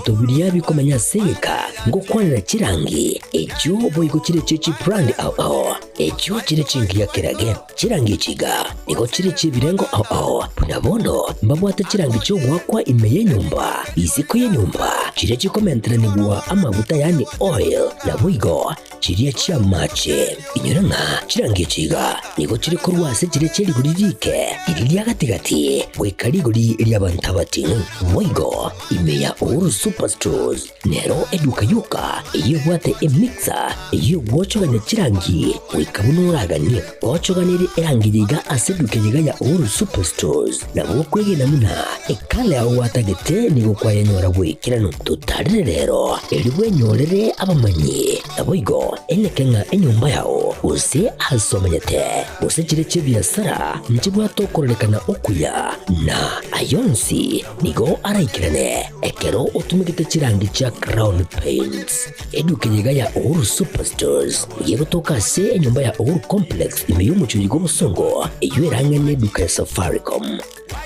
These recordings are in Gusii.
Ebinto biria bikomenya ase egeka ngokwanera chirangi, echio boigo chire chie chibrand ao ao, echio chire chingiya kerage. Chirangi echi iga nigo chire chi'ebirengo ao ao, buna bono mbabwate chirangi chi'ogoakwa ime y'enyomba, isiko y'enyomba, chiria chikomenteranigwa amaguta yaani oil, naboigo chiria chi'amache. Inyora ng'a chirangi echi iga nigo chire korwa ase chiria chie rigori riike, riria ria gati-gati, goika rigori ri'abanto abating'u. Boigo ime ya Uhuru Superstores nero eduka yoka eyio ebwate emixer eyio egwochogania chirangi goika buna oraganie. Ochoganerie erangi eye iga ase eduka eye iga ya Uhuru Superstores, nabo okwegena buna ekala yao gwatagete nigo kwayenyora goikeranu. Totarere rero erio bwenyorere abamanyi. Naboigo eneke ng'a enyomba yao, gose aase omenyete, gose chire chi'ebiasara, nchibwate okororekana okuya, na ay'onsi nigo araikerane ekero otumegete chirangi chia Crown Paints. Eduka eye iga ya Uhuru Superstores nigo egotoka ase enyomba ya Uhuru Complex ime y'omochie oyo bw'obosongo, eyio erang'e neduka ya Safaricom.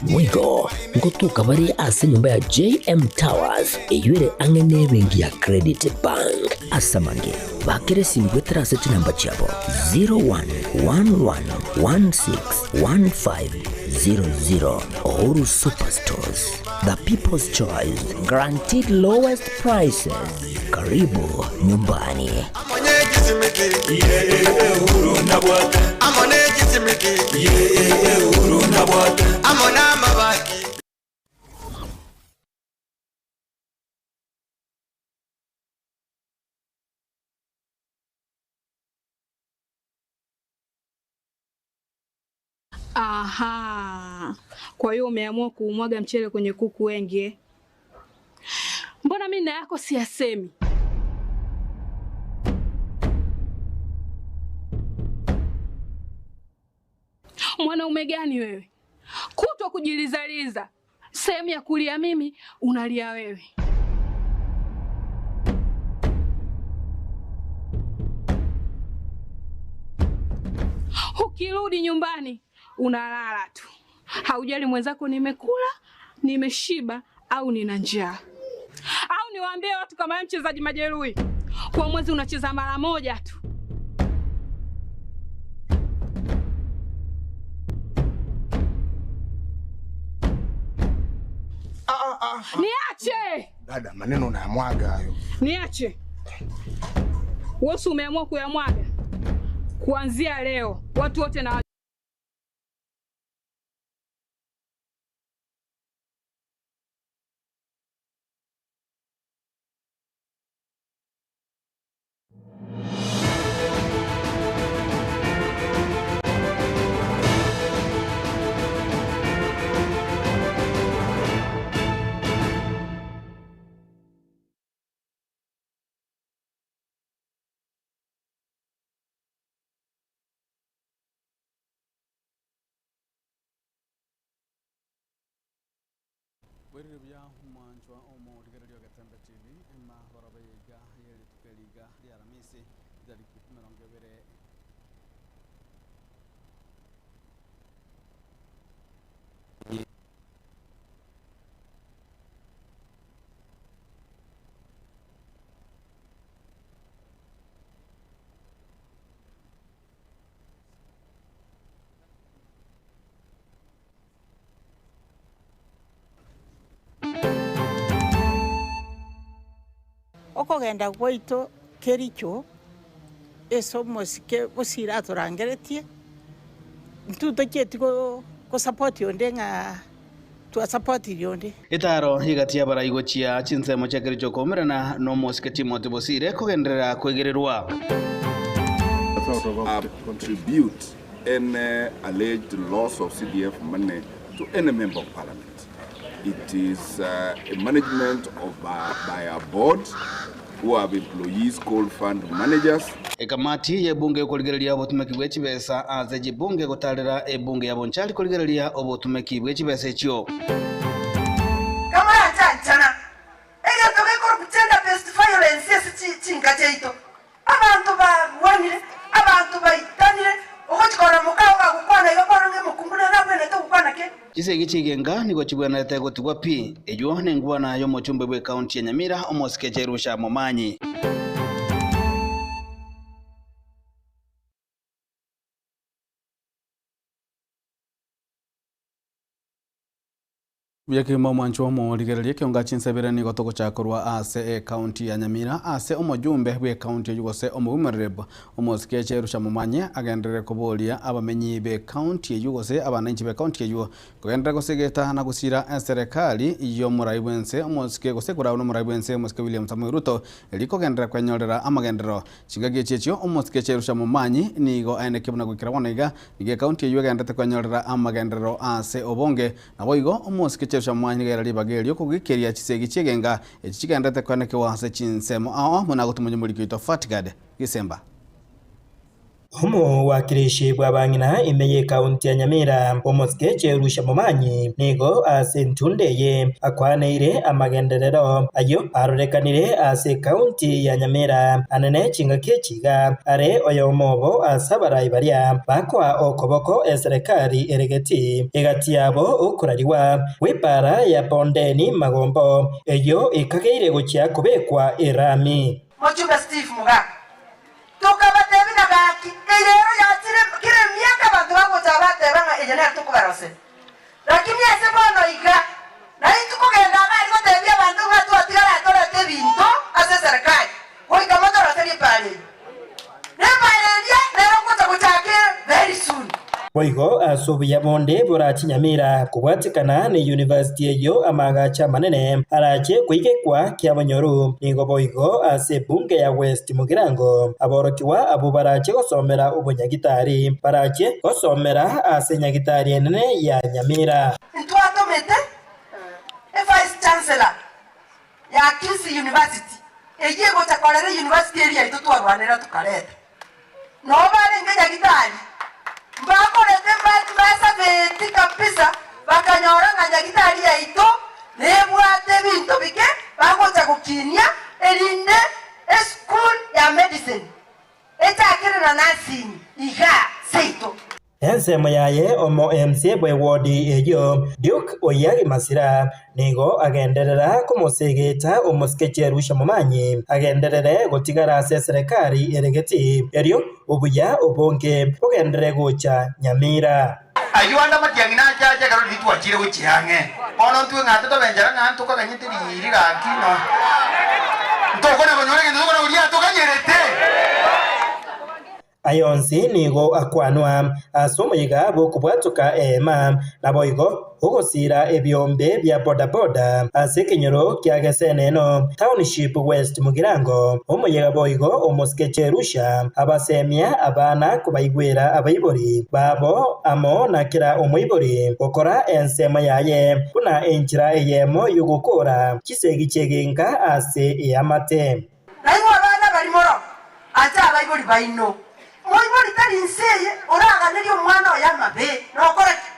Boigo ngotoka bare ase enyomba ya JM Towers eyio ere ang'e nebenki ya Credit Bank. Ase amange, bakera esimi goetera ase chinamba chiabo 0111161500. Uhuru Superstores, the people's choice, guaranteed lowest prices. Karibu nyumbani. Aha, kwa hiyo umeamua kuumwaga mchele kwenye kuku wengi eh? Mbona mimi na yako siyasemi? Mwanaume gani wewe, kutwa kujilizaliza, sehemu ya kulia mimi unalia wewe. Ukirudi nyumbani unalala tu, haujali mwenzako nimekula, nimeshiba au nina njaa. Au niwaambie watu kama wewe mchezaji majeruhi, kwa mwezi unacheza mara moja tu. Niache, Dada, maneno unayamwaga hayo. niache. Wewe si umeamua kuyamwaga? Kuanzia leo watu wote na Bwerire buya omwanchwa omorigereria o Getembe TV, ema goroba eye iga ye rituko eri iga ria Aramisi, chitariki 20. Okogenda gwaito Kericho ase omosike bosire atorangeretie, intwe tochieti go support onde ng'a twasupportiri onde. Etaro egati y'abarai gochia chinsemo chia Kericho koumerana n'omosike Timothy Bosire kogenderera koigererwa. Attribute any alleged loss of CDF money to any member of parliament. It is a management of by a board who have employees called fund managers. Ekamati y'ebunge ekorigereria obotumeki bwe chibesa ase chibunge gotarera ebunge ya Bonchari korigereria obotumeki bwe chibesa echio. Kama yachanchana egento gekoro gender based violence ase chinka chiaito, abanto barwanire, abanto baitanire, ogochikora mokao gagokwana igo bono ng'a emokungu nere abwenerete gokwana ki? Chisegi chigenga nigo chibwenerete gotigwa pi. Eywo nengwana y'omochumbe bw'ecounty ya Nyamira omosike Jerusha Momanyi. Buya kegima omwancho omorigereria ekionga chinsebere nigo togochaka korwa ase ecounty ya Nyamira ase omojumbe bw'ecounty eywo gose omowomen omosike Jerusha Momanyi agenderere koboria abamenyi b'ecounty eywo gose abananchi b'ecounty eywo kogenderera gosegeta na gosira eserekari y'omorai bwense omosike gose korabuna omorai bwense omosike William Samoei Ruto erikogenderera kwenyorera amagenderero chingaki echi echio omosike Jerusha Momanyi nigo aeneke buna goikera bono iga nigo ecounty eywo egenderete kwenyorera amagenderero ase obonge nabo igo omosike Jerusha Momanyi nigo era ribaga erio kogikeria chisegi chiegenga echi chigenderete kwenekewa ase chinsemo ao buna gotumonya omoriki oito Fatgard Gisemba. Omowakilishi bw'abang'ina ime y'ekaunti ya Nyamira, omosike Jerusha Momanyi, nigo ase enchunde eye akwaneire amagenderero ayio arorekanire ase ekaunti ya Nyamira anene chingaki echi iga are oyomo obo ase abarai baria bakoa okoboko eserekari ere geti egati yabo okorarigwa gw'epaara ya Bondeni Magombo eyio ekageire gochia kobekwa erami. Mochumbe Steve Mugaka Tokabatebia na gaki, eye ero yachire kera emiaka abanto bagocha bateba ng'a eye nero tokobaroseria. Rakini ase bono iga, naintwe kogenda iga aria gotebia abanto ng'a twatigara torete ebinto ase eserekari, goika motoroserie epaara eyio. Na epaara eria nero ngocha gochaka ere very soon. Boigo ase obuya bonde borache Nyamira kobwatekana ne university eyio amaagacho amanene arache koigekwa Kiabonyoru. Nigo boigo ase ebunge ya West Mugirango aborokigwa abwo barache gosomera obonyagitari barache gosomera ase nyagitari enene ya Nyamira. Ntwatomete evice chancellor ya Kisii University eyio egocha korera university eria yaito twarwanera tokareta. Noo barenge nyagitari, mbakorete mbasabeti kabisa, bakanyora ng'a nyagitari yaito nebwate ebinto bike bagocha gokinia, erinde eschool ya medicine echakere na nursing igaa seito. Ensemo yaye omo MC bw'ewodi eyio, Duke Oyagi Masira, nigo agenderera komosegeta omosike Jerusha Momanyi agenderere gotigara ase eserekari ere geti, erio obuya obonge bogenderere gocha Nyamira. Ayio ande amatiang'i nache ache ekero riria twachire gochia ang'e. Bono ntwe ng'a totobe enchara ng'a ntokaganyete riiri gaki no ntokona konyora egento tokona koria tokanyerete. Aya onsi nigo akwanwa ase omoyega bw'okobwatoka eema, naboigo ogosiira ebiombe bia bodaboda ase ekenyoro kia Geseneno, Township West Mugirango. Omoyega boigo omosike Jerusha abasemia abana kobaigwera abaibori babo amo na kera omoibori gokora ensemo yaye buna enchera eyemo y'ogokoora chisegi chi'egenka ase eamate. Nainwe abana bari mororo ase abaibori baino, moibori tari inse eye oraganerie omwana oye amabe, nokora ki?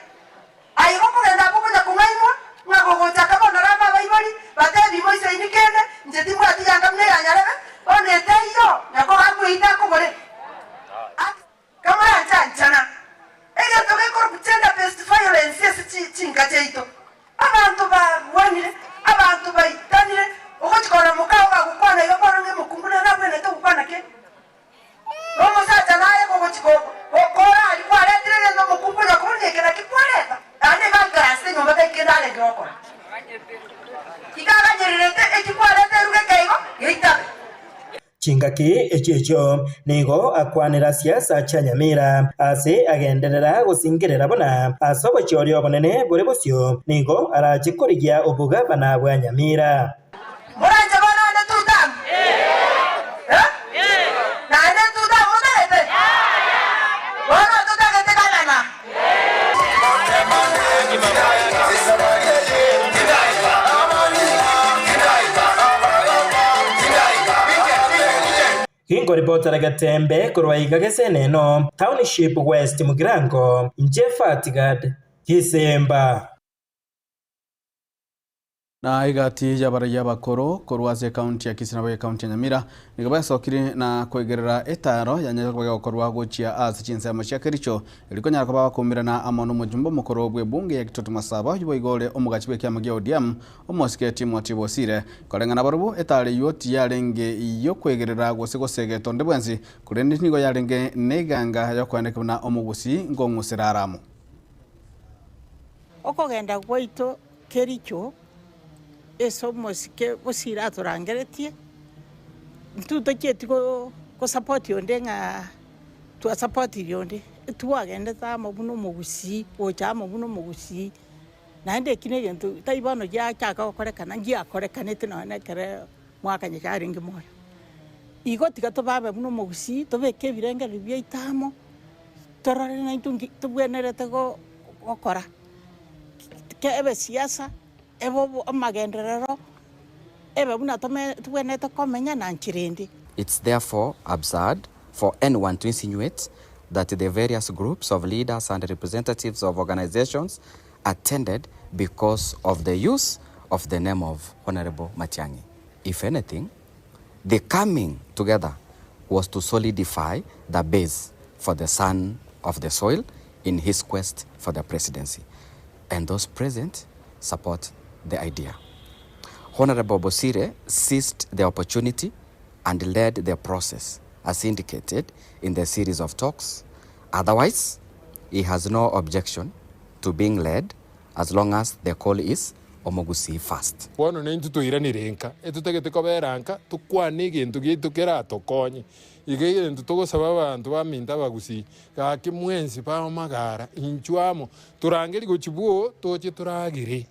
Aye gokogenda abwo konya kong'ainwa, ng'a gogochaka bono rama abaibori, batebi moisaini kende, inche timbwati yanga buna eya nyarebe, bono eteiyo, nyoko gakweita akogore. Kamorancha-nchana, egento gekorokwa gender based violence ase chinka chiaito. Abanto barwanire, abanto baitanire, ogochia korora mokao gagokwana iga kwarora ng'a omokungu nere nabwenerete gokwana ki? Na omosacha naye gogochia gokora aria kwaretire egento omokungu onya koboria ng'a eke naki kwareta? Naende iga aikaransete nyomba tari kende arenge gokora. Iga aganyererete eki kwareta eruga eke igo, geitabe. Chingaki echio echio nigo akwanera siasa chia Nyamira ase agenderera gosingerera buna ase obochori obonene bore bosio nigo arache korigia obogavana bwa Nyamira. Moranche bono ande tutamu? Eh? Naende tutamu motagete? Bono totagete gavana. Ginkoripotera Getembe korwa iga Geseneno, Township West Mugirango, inche Fatgad Gisemba. Na egati y'abaraiyo abakoro korwa ase ekaunti ya Kisii nabo ekaunti ya Nyamira nigo besokire na koigerera etaaro yanyarete koba egokorwa gochia ase chinsemo chia Kericho erio konyara koba bakoumberana amo nomojumbe omokoro bw'ebunge ya Kitutu Masaba oyio boigo ore omogachi bw'ekiama gia ODM omosike Timothy Bosire. Koreng'ana barobwo etaaro eyio tiyarenge yokoigerera gose gosegeta onde bwensi korende nigo yarenge neganga yokoeneka buna omogusii nkong'usera are amo. Okogenda gwaito Kericho ase omosike bosire atorangeretie, intwe tochieti go support onde ng'a twasupportiri onde, twagendete amo buna omogusii, gocha amo buna omogusii, naende eki na egento tari bono giachaka gokorekana, ngiakorekanete nonye na ekere mwaka Nyasaye arenge moyo. Igo tiga tobabe buna omogusii, tobeke ebirengererio biaito amo, torore naintwe nki tobwenerete gokora. Ebe siasa, ebe amagenderero, ebe buna tobwenerete komenya na nchera ende. It's therefore absurd for anyone to insinuate that the various groups of leaders and representatives of organizations attended because of the use of the name of Honorable Matiang'i. If anything, the coming together was to solidify the base for the son of the soil in his quest for the presidency and those present support the idea. Honorable Bosire seized the opportunity and led the process as indicated in the series of talks. Otherwise, he has no objection to being led as long as the call is Omogusii first. Bono naintwe toiranire nka, etotagete kobera nka, tokwane egento giaito keratokonye. Iga egento togosaba abanto baminto abagusii, gaki mwensi bamagara, inchuo amo, torangerie gochia bwoo, toche toragere.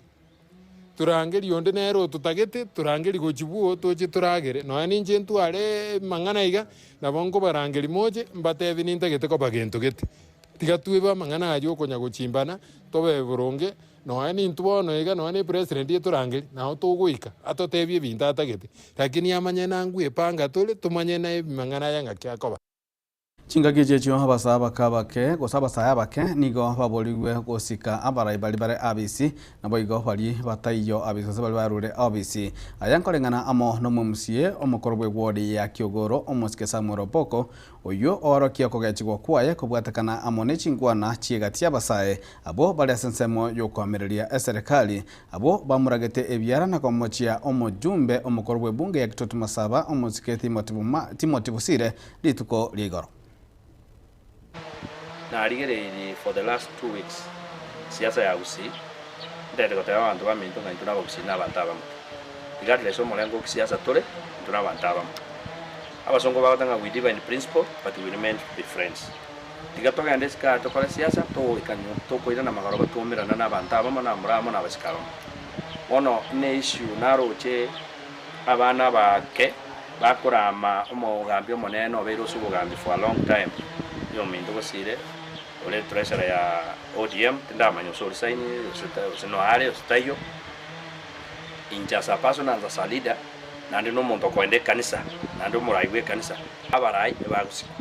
Torangerie onde nere ototagete, torangerie gochia bwoo, toche toragere. Nonya ninche ntware amang'ana iga, nabo nkobarangeria moche, mbatebie nintagete koba gento gete. Tiga twebe amang'ana ayio okonya gochimbana, tobe boronge, nonya nintwe bono iga, nonya ne president etorangerie, nao togoika, atotebie ebinto atagete, lakini amanye nangwe epanga tore, tomanye na amang'ana aya ng'aki akoba. Chingaki echi echio abasae abake abake, gose abasae abake, nigo baborigwe gosika abarai baria bare abisi, naboigo baria bataiyo abisi gose baria barure obisi. Aya nkoreng'ana amo nomomsie omokoro bw'ewodi ya Kiogoro, omosike Samuel Opoko, Oyio oorokia okogechigwa kwaye kobwatekana amo ne chinkwana chi'egati y'abasae abwo bare ase ensemo y'okoamereria eserekari, abwo bamoragete ebiara na komochia omojumbe omokoro bw'ebunge ya Kitutu Masaba omosike Timothy Bosire rituko ria igoro. Narigereirie for the last 2 weeks siasa ya Gusii, ntagete goteba abanto baminto ng'a intwe na abagusii na abanto abamo. Regardless omorengo o kisiasa tore, intwe na abanto abamo. Abasongo bagoteba ng'a we differ in principle but we remain to be friends. Tiga togende isiko aya tokore siasa, togoika nyuma tokoirana magoroba twaumerana na abanto abamo na abamura abamo na abasike abamo. Bono ne issue naroche abana abake bakorama omogambi omonene obeire ase obogambi for a long time, oyominto gosire ore treasurer ya ODM, tindamanya gose orisaini gose gose noare gose taiyo. Inche as a person and as a leader, naende na omonto okoenda ekanisa, naende omorai bwa ekanisa, abarai ebagosikwa.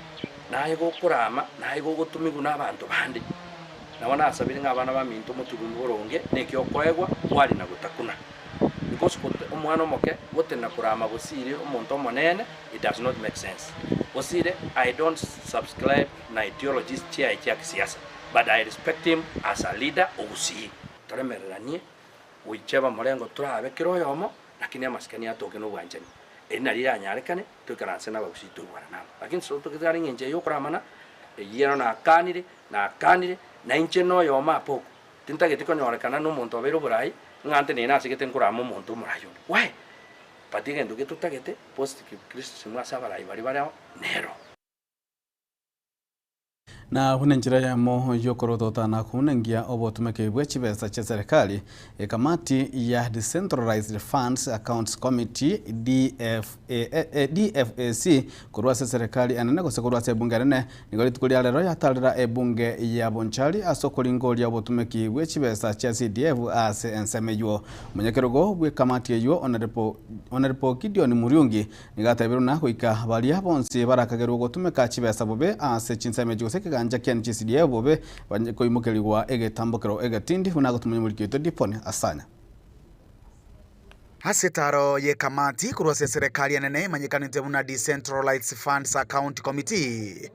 Naye gokorama, naye gogotumigwa na abanto bande. Nabo nasabire ng'a abana baminto motugume boronge, na eki okoegwa, kwari na gotakuna. Because gote omwana omoke gotenena korama gosire omonto omonene, it does not make sense. Gosire, I don't subscribe na ideologies chiaye chia kisiasa, but I respect him as a leader ogusii. Toremereranie, goicheba morengo torabe kera oyomo, lakini amasikani atoke na obwanchani. Eri nario riranyarekane, toikaranse na abagusii toigwane nabo. Lakini so togare eng'encho eye yokoramana, eyio ero nakanire, nakanire, na inche na oyomo ape oko, tintageti konyorekana na omonto obeire oborai, ng'a ntenene asegete nkorama omonto omorai onde. Why? But egento getotagete, positive criticism ase abarai baria bare ao, nero. Na buna enchera eyemo y'okorotota na kounengia obotumeki bwe chibesa chia serikali, ekamati ya Decentralized Funds Accounts Committee, DFA, DFAC, korwa ase serikali enene gose korwa ase ebunge enene, nigo rituko ria rero yatarera ebunge ya Bonchari ase okoringoria obotumeki bwe chibesa chia CDF ase ensemo eywo. Omonyakerogo bw'ekamati eywo Honorable Gideon Muriungi nigo atebire buna goika baria bonsi barakagerwe gotumeka chibesa bobe ase chinsemo echi gose ekeganja kia CDF bobe koimokerigwa egetambokero egetindi buna agotumia omoriki oito Dipon Asanya. Ase etaro y'ekamati korwa ase eserekari enene emanyekanete buna Decentralised Funds Account Committee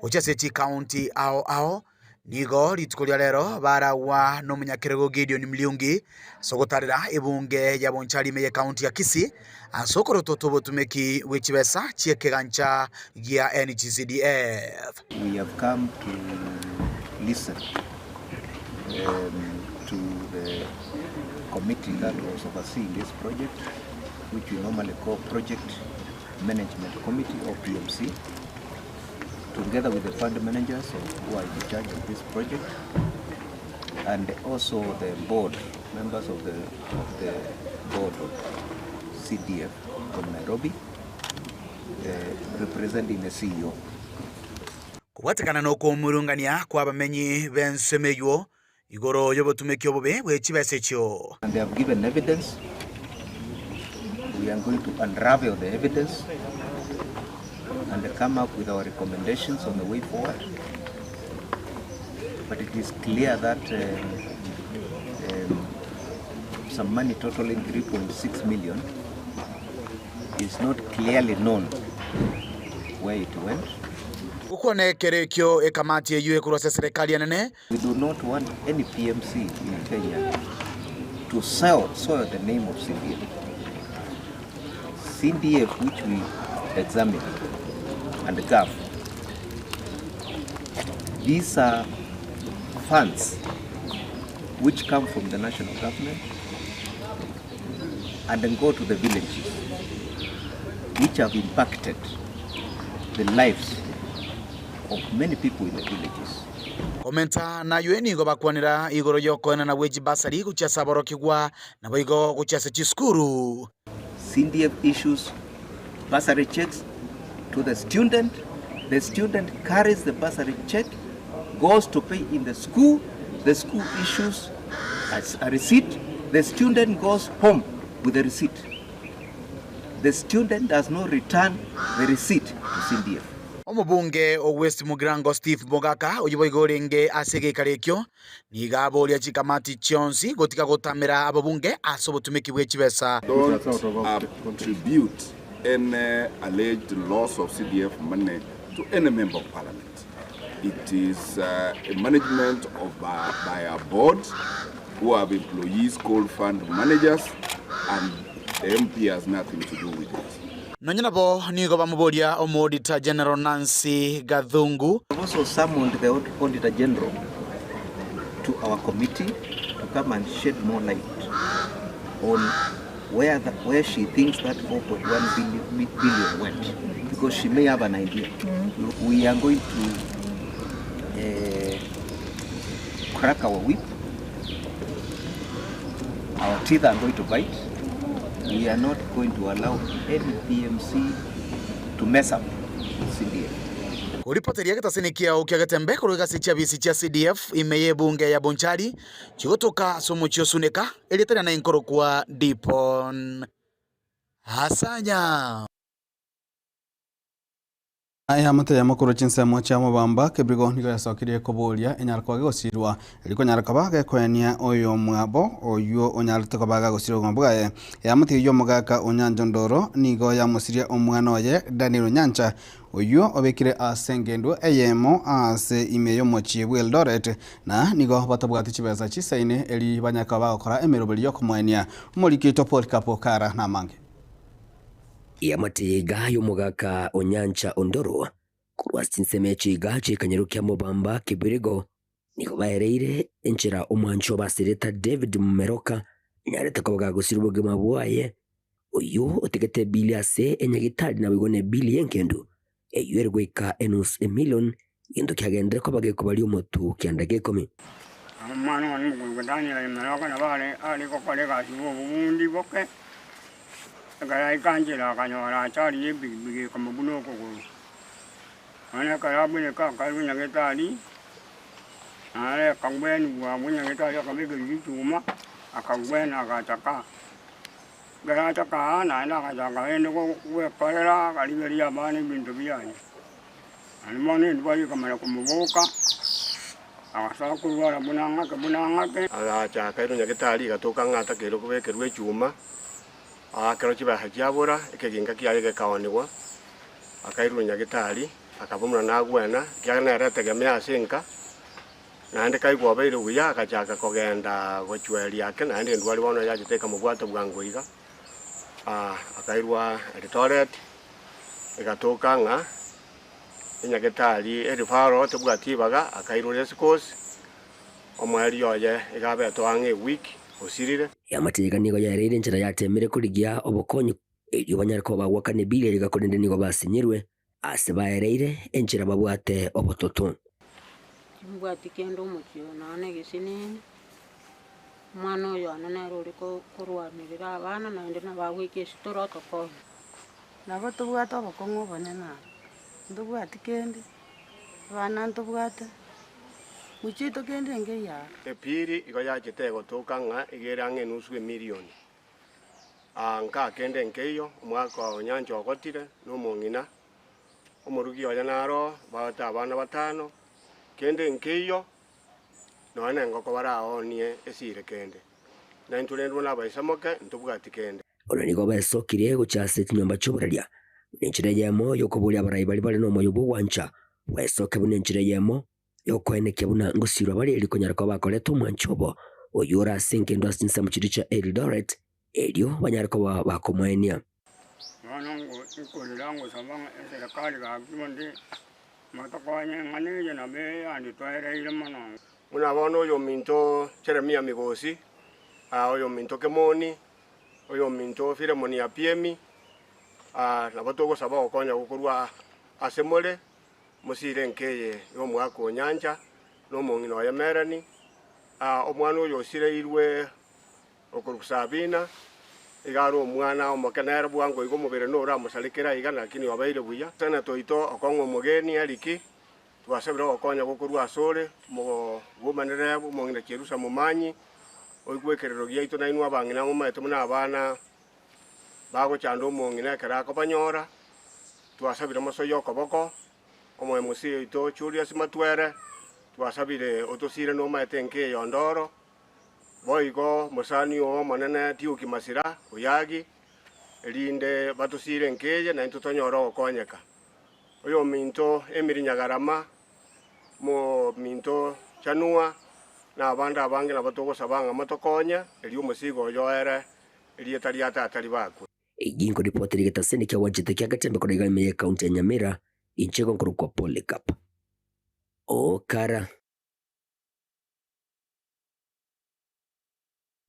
gochia ase chikaunti ao ao, nigo rituko ria rero baragwa nomonyakerogo Gideon Mliungi ase ogotarera ebunge ya Bonchari ime y'ekaunti ya Kisii ase okorotota obotumeki bwe chibesa chi'ekegancha gia NGCDF. We have come to listen to the committee that was overseeing this project, which we normally call Project Management Committee or PMC, together with the fund managers who are in charge of this project, and also the board, members of the board of CDF from Nairobi, representing the CEO. Kobwatekana nokomurungania kw'abamenyi b'ensemo eyio igoro y'obotumeki obobe bwe chibesa echio. And they have given evidence. We are going to unravel the evidence and come up with our recommendations on the way forward. But it is clear that some money totaling 3.6 million is not clearly known where it went. Gokwana ekero ekio ekamati eyio ekorwa ase serikali enene. We do not want any PMC in Kenya to soil the name of CDF. CDF, which we examine, and GAF, these are funds which come from the national government and then go to the villages, which have impacted the lives of many people in the villages. Komenta nayo nigo bakwanera igoro yokoenana bwe chibasari gochia ase aborokigwa nabo igo gochia ase chisukuru. CDF issues bursary checks to the student. The student carries the bursary check, goes to pay in the school. The school issues a receipt. The student goes home with the receipt. The student does not return the receipt to CDF. Omobunge o West Mugirango Steve Mogaka oyo boigo orenge ase egekaro ekio niga aboria chikamati chionsi gotiga gotamera ababunge ase obotumeki bwe chibesa. Don't attribute any alleged loss of CDF money to any member of parliament. It is a management of by our board who have employees called fund managers, and the MP has nothing to do with it. Nonya nabo nigo bamoboria Auditor General Nancy Gathungu. We've also summoned the Auditor General to our committee to come and shed more light on where she thinks that 4.1 billion went, because she may have an idea. We are going to crack our whip. Our teeth are going to bite. We are not going to allow any PMC to mess up CDF. Kuripoteria gĩtasini kĩao kĩa Getembe kũrũga cia bisi cia CDF imeye bunge ya Bonchari chigotoka somochio suneka elitana na inkoro kwa Dipon Hasanya. Aya mateya makuru chinsemo chia mobamba kebrigo nigo yasokirie koboria enyarko gosirwa eriko nyarko gekoenia oyo mwabo oyo onyarete kobaga gosirwa ng'ombugaye yamutiyo yomogaka onyanjo ndoro nigo yamusiria omwana oye Daniel Nyancha oyo obekire ase engendo eyemo ase ime yomochie bwa Eldoret na nigo batabwati chibesa chisaine eri banyaka bagokora emeroberi yokomoenia omorikito Paul Kapokara namange. Yamatega y'omogaka Onyancha Ondoro kurwa chinsemo chiga chikanyerukia mobamba kibirigo nigo baereire enchera omwancho basereta David Mumeroka nyarete kobaga gosira obogima bwaye oyo otegete bili ase enyagitari na wigone bili enkendu eyo ere goika enus emilion gento kiagendere kobaga ekobari omotu kianda gekomi. Omwana one mukungu Daniel Mumeroka nabo are gokora egasi bwa obobundi boke ekero akanyora achari ebigibigi ekamobuna okogoro one ekero abuneka akarwa nyagetari nare akagweni bwabwo nyagetari akabekerwa chichuma akagwena agachaka ekero achaka naende agachaka rende gwekorera akarigeria abana ebinto biaye naende bono endwari ekamanya komoboka agasoka korwara buna ng'ake buna ng'ake. Agachaka ero nyagetari egatoka ng'ata kero kobekerwa echuma. Ekero chibesa chiabora, ekeginka kiaye gekaonigwa, akairwa nyagetari, akaba buna nagwena, ekiagera nere etegemea ase enka, naende kaigwa obeire buya, agachaka kogenda gochweria ake, naende endwari bono yachete ekamobwata bwango iga, akairwa Eldoret, egatoka ng'a enyagetari ereferral tebwati ribaga, akairwa Racecourse, Omoerio oye iga abete ang'e ewiki, osirire. Eamate iga nigo yaereire enchera yateemire korigia obokonyi erio banyare koba bagwakana ebiri iga korende nigo basinyirwe ase baereire enchera babwate obototo. Timbwati kende omochie oyo nonya na egesinini, omwana oyo one nere ore korwanerera abana naende nabo agoika esitoro otokonye. Nabo tobwate obokong'u obonene aa, ntobwati kende, abana ntobwate, mochie oito kende nkeiyo aa. Epiri igo yachete egotoka ng'a iga ere ang'e enusu emilioni. Aa nkaa kende nkeiyo, omwaka o nyancha ogotire, na omong'ina, omorugi oye naro, baote abana batano, kende nkeiyo, nonya na engoko baraoonie esire kende. Na intwe rende buna abaisamoke, ntobwati kende. Ona nigo besokirie gochia ase chinyomba chi'oboraria, buna enchera eyemo y'okoboria abarai baria bare nomoyo bw'ogwancha, bwesoke buna enchera eyemo y'okoenekia buna ngosirwa bare erio konyara koba bakoreta omwancho obo, oyio ore ase engendu ase chinsemo chiria chia Eldoret, erio banyare koba bakomoenia. Bono nkorera ngosaba ng'a eserekari gaki bonde motokonye eng'ana eye nabo eyanditoereire mono. Buna bono oyominto Jeremia Migosi, oyominto Kemoni, oyominto Filemoni Apiemi, nabo togosaba ogokonya gokorwa ase more, mosiire enka eye y'omogaka o nyancha, na omong'ina oye Melanie, omwana oyo osireirwe okorokwa Sabina, iga are omwana omoke nere bwango iga omobere noramosarekere aiga lakini obeire buya. Senator oito okong'a omogeni Eric, twasabire ogokonya gokorwa asore, omogomanere omong'ina Cherusa Momanyi, oigwe ekerero giaito nainwe abang'ina momaete buna abana bagochanda omong'ina ekero akobanyora, twasabire mosoyie okoboko, omoemusi oito Julius Matwere, twasabire otosire nomaete enka eye Ondoro, Boigo mosani oo omonene Dioki Masira Oyagi, erinde batosiire enka eye naintwe tonyore ogokonyeka. Oyominto Emily Nyagarama, mominto Chanua, na abande abange nabo togosaba ng'a motokonye, erio omosigo oyo oere erieta ria tata ribakwe. Eyio nkoripoti rigetaseni kia gwanchete kia Gatembe korwa iga ime y'ekaunti ya Nyamira, inche igo nkorokwa Polycarp Okara.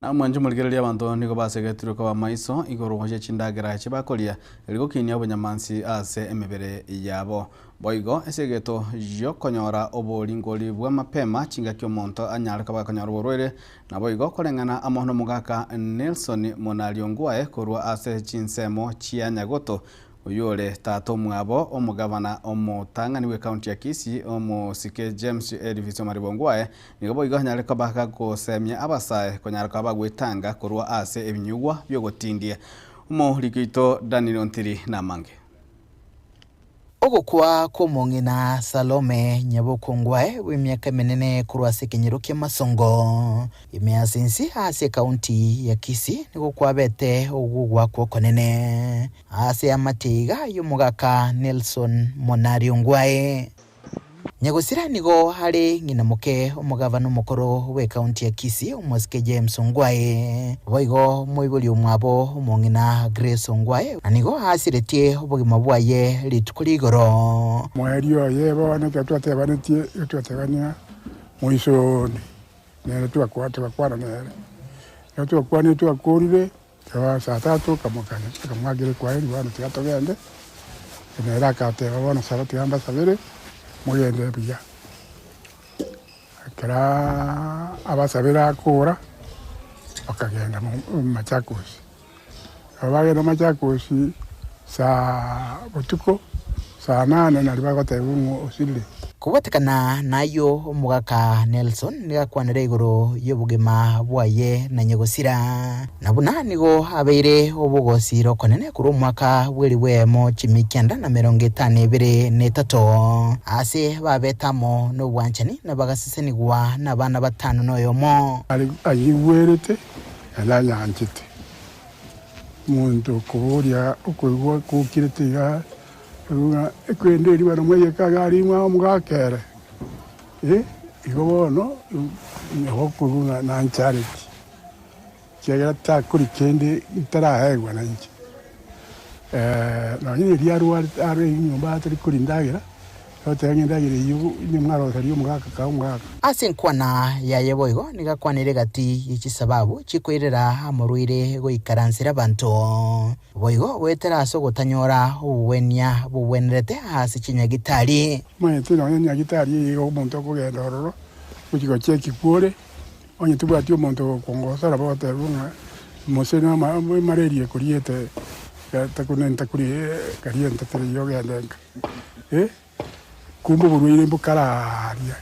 Na omwancho morigereria abanto nigo basegetirwe koba maiso igoro ye chindagera echi bakoria, erio gokinia obonyamansi ase emebere yabo. Boigo esegeto y'okonyora oboringori bwa mapema chingaki omonto anyare koba gakonyora oborwaire, naboigo koreng'ana amo nomogaka Nelson Monario Ngwae korwa ase chinsemo chia Nyagoto, Oyio ore tata omwabo omogavana omotang'ani bw'ecounty ya Kisii, omosike James Elvis Omariba Ongwae, nigo boigo anyare koba gagosemia abasae konyara koba bagwetanga korwa ase ebinyugwa biogotindia. Omoriki oito Daniel Ontiri namange. Ogokwa kw'omong'ina Salome Nyabokongwae bw'emiaka emenene korwa ase ekenyoro kia Masongo, ime ase ense ase ekaunti ya Kisii nigo kwabete ogogwakwa okonene ase amatiga y'omogaka Nelson Monari Ongwae. Nyagosira nigo are ng'ina moke omogavana omokoro bw'ekaunti ya Kisii omosike James Ongwae, boigo moibori omwabo omong'ina Grace Ongwae, na nigo asiretie obogima bwaye rituko rigoro. Moerio oye bono ekero twatebanetie, ekero twatebania moisoni, nere twakwa togakwana nere. Ekero twakwanire twakorire, Ekero saa tatu akamokania, akamwakera ekwaheri, bono tiga togende. Nere agateba, bono saba tiga mbasabere, mogende buya. Ekero abasabire akora, bakagenda Machakos. Ekero bagenda Machakos saa botuko, saa nane nario bagotebiwa ng'a osirire. Kobwatekana nayio omogaka Nelson nigo akwanire igoro y'obogima bwaye na nyagosira, na buna nigo abeire obogosira okonene korwa omwaka bw'elifu eyemo chimia kianda na merongo etano ebere na etato, aase babete amo nobwanchani na bagasesenigwa nabana batano noyomo. Anyigwerete naende anyanchete. Omonto okoboria okoigwa gokirete iga, ng'a ekwende eria bana mwaiyeka iga aria ng'a omogaka ere, eh, igo bono nabo okoigwa ng'a nanchareti, ekiagera takori kende ntaraegwa nainche. Nonye eria arwarete arwe nyomba atari koria endagera, Goteba ng'a endagera eyio nimwaroseria omogaka kaa omogaka. Ase enkwana yaye boigo nigo akwanire egati ye chisababu chikoirera amorwaire goikaransera abanto, boigo goetera ase ogotanyora obogwenia bogwenerete ase chinyagitari. Omanyete nonya nyagitari eye iga omonto okogenda ororo gochia gocheki kwore, onye tobwati omonto ogokongosera bagoteba ng'a mose na emararia ekoriete ntakuri karia entatera eyio ogende nka. Kumbe oborwaire mbokararia,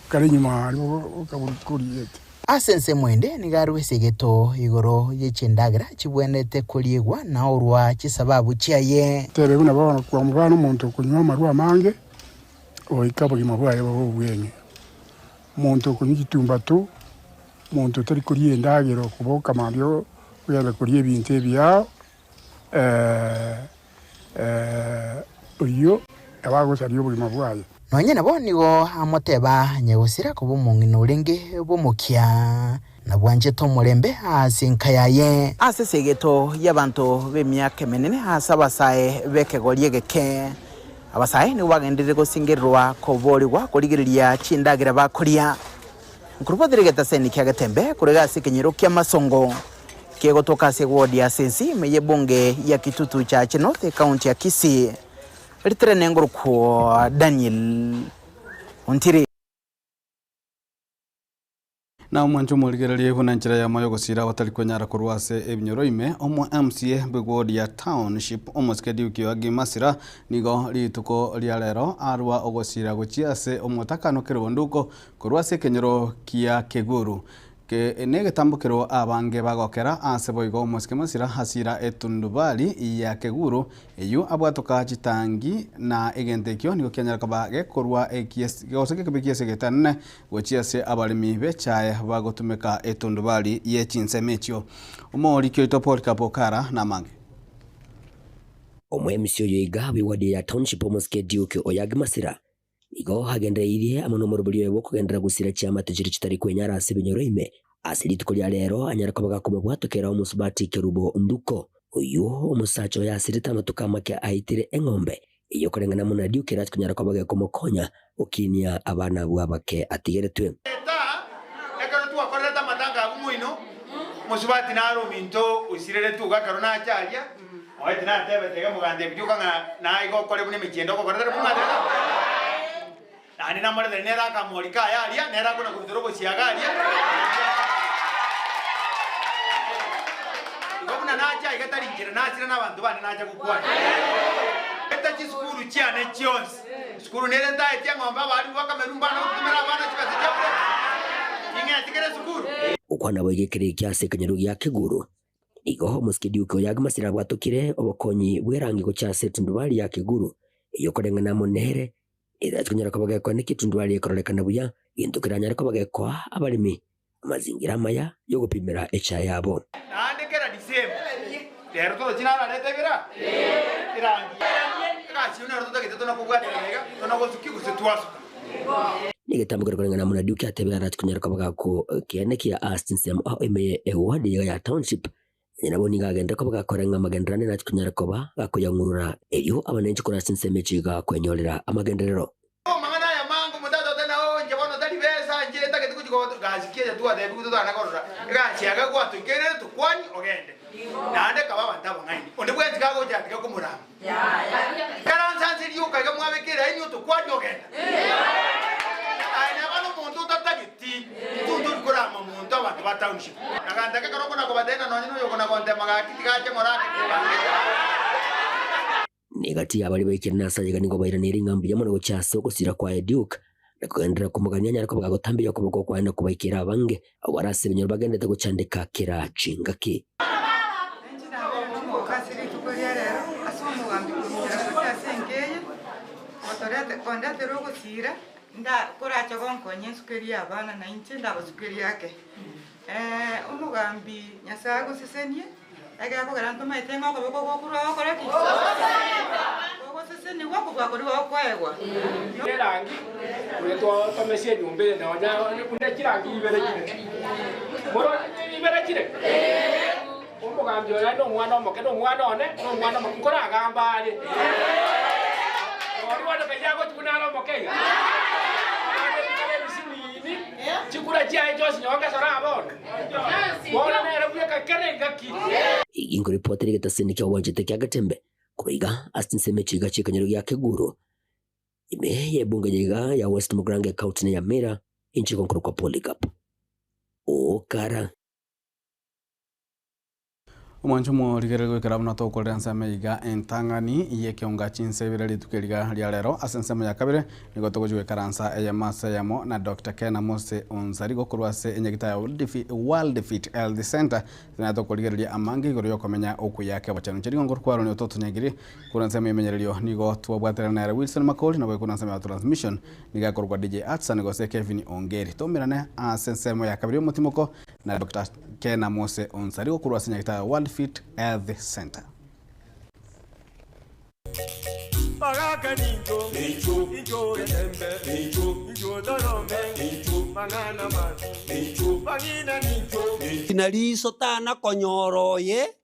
kare nyuma aria bokoriete. Ase ensemo ende nigo arue esegeto igoro ye chindagera chibwenerete koriegwa na orua chisababu chiaye. Tebe buna bono kwa mobana omonto okonywa amarwa amange, goika obogima bwaye bobe obweng'e. Omonto okonywa chitumbato, omonto otari koria endagera okoboka mambia ogenda koria ebinto ebiao. Oyio nabo agosaria obogima bwaye. Nonya nabo nigo amoteba nyagosira koba omong'ina orenge bw'omokia, na bwanchete omorembe ase enka yaye. Ase esegeto y'abanto b'emiaka emenene ase abasae b'ekegori egeke, abasae nigo bagenderire gosingererwa koboorigwa korigereria chindagera bakoria. Nkorobotire egetaseni kia Getembe korega ase ekenyoro ki'amasongo. Kegotoka ase ewodi ya Sensi ime y'ebunge ya Kitutu Chache North ekaunti ya Kisii. Ritere nengorokwo Daniel Ontiri. Na omwanche omorigererie buna enchera yamo y'ogosiira abatari kwenyara korwa ase ebinyoro ime, omo MCA bw'eward ya Township omosike Duke Oagi Masira nigo rituko ria rero arwa ogosiira gochia ase omotakano Kerobonduko korwa ase ekenyoro kia Keguru. Ke negetambokero abange bagokera aase boigo omosike masira asira etundubari ya Keguru, eyio abwatoka chitangi na egento ekio nigo kianyara koba gekorwa ekies gose gekebe kiese getanene gochia ase abaremi b'echae bagotumeka etundubari ye chinsemo echio. Omoriki oito Polycarp Okara namange. Omoemisi oyo iga bw'ewadi ya Township omosike Duke Oyagi Masira Igo agendereirie amo nomorobori oye bw'okogenderera gosira chiamate chiria chitari kwenyara ase ebinyoro ime. Ase rituko ria rero anyare koba gakomobwatokera omosubati Kerubo Nduko, oyio omosacha oye asirete amatuko amake aitire eng'ombe, eyio koreng'ana buna Duke erache konyara koba gekomokonya gokinia abana abwo abake atigeretwe. Eta, ekero twakorerete amatanga abwo moino, mosubati nare ominto osireretwe iga ekero nacha aria, Oye tinatebete iga mogantebia rioka ng'a naye iga okore buna emechie ende ogokora tari buna tari Naende namoretere nere akamorika aye aria, nere akona korutera obosiaga aria. Igo buna nacha iga tari inchera nasira nabanto bane nacha gokwana. Eta chisukuru chiane chionsi, sukuru nere ntaetie eng'ombe abarimu bakamerwa mbana gotumera abana chibesa chia bure. Ning'eti kera esukuru. Gokwana boigo ekero ekia ase ekenyoro gia Keguru, Igo omosike Duke oyo Agimasira abwatokire obokonyi bw'erangi gochia ase etundubari ya Kiguru, eyio koreng'ana amo nere, erache konyara koba gekoa naki etundubari ekororekana buya, gento keranyare koba gekoa abaremi amazingira amaya y'ogopimera echae yabo. Naende kera Disemba, rero torochi nararete ebira erangi egasi eyio nero totagete tona kobwaterana iga tona gosukia gose twasuka. Negetambo kere koreng'ana amo na Duke atebire arache konyara koba gako kiane kia ase chinsemo ao ime ye eward iga ya township. Onye nabo nigo agenderere koba gakora ng'a amagenderano narache konyara koba gakoyang'urura erio abananchi korwa ase chinsemo echi iga kwenyorera amagenderero. Amang'ana aya mango omotato otari nao inche bono tari besa inche ntagete gochia goto gasi ki eye twatebiwe totana korora egasi eye gwatoikerire tokwani ogende naende kaba abanto abang'aini onde bwensi kagocha tiga komorama Ikaransa nse rioka iga mwabeka eraini otokwani ogenda. Aye neba nomonto otatageti intwe ntori korama monto abanto ba township. Nagantaka ekero okona kobatebia nonye noyo okona gontema gaki tiga ache ng'ora ake kebange. Negati y'abaria baikire nase ayaiga nigo bairaneire ng'a mbuya mono gochia ase ogosira kwaye Duke, na kogenderera komogania anyare koba gagotambia okoboko kwaye na kobaikera abange abwo bare ase ebinyoro bagenderete gochandeka kera chingaki. Inche nagokomoka ase rituko ria rero ase omogambi kominchera gochia ase enka eye, gotorete kondetera ogosiira, nda korache gonkonya ensukerie abana na inche ndabasukerie ake. Omogambi Nyasae agosesenie. Egekogera ntomaete ng'a okoboko gokorwa gokore ki? Gogosesenigwa kobua koria gokoegwa. Erangi buna twatomesa enyomba eye nonya buna chirangi ibere chire. Moroche ibere chire? Omogambi oyo aye nomwana omoke, nomwana one, nomwana omoke, nkoragamba are. Nori bono kayia agochia buna are omoke iga. Naende bikare ebisinini, chikura chiaye chionsi nyowe ngesora aa bono. Bono nere bweka kera engaki. Eyio nkoripotera egetasini kia obwanchete kia Getembe korwa iga ase chinsemo echi iga chi'ekenyoro gia Keguru, ime y'ebunge ya iga ya West Mugirango ecounty na Nyamira, inche igo nkorokwa Polycarp Okara. Omwancho omorigereria goikera buna tokorera ensemo iga entang'ani y'ekeonga chinsa ibere rituko eriga ria rero. Ase ensemo ya kabere nigo togochia goikaransa eyemo ase eyemo na Doctor Ken Amose Onsarigo korwa ase enyagita ya World Fit Health Center. Naye tokorigereria amange igoro y'okomenya okuya kebochenu. Inche nigo nkorokwa Aaron Ototo Nyagiri korwa ensemo y'emenyererio nigo twabwaterana nere Wilson Makori nabo korwa ensemo ya transmission nigo akorokwa DJ Atsan gose Kevin Ongeri. Toumerane ase ensemo ya kabere y'omotimoko na Doctor Ken Amose Onsarigo korwa ase nyagitari ya World Fit Health Center. Bagaka nincho, incho getembe, incho torome, mang'ana mabi, bang'ina nincho. Na riiso tana konyora oye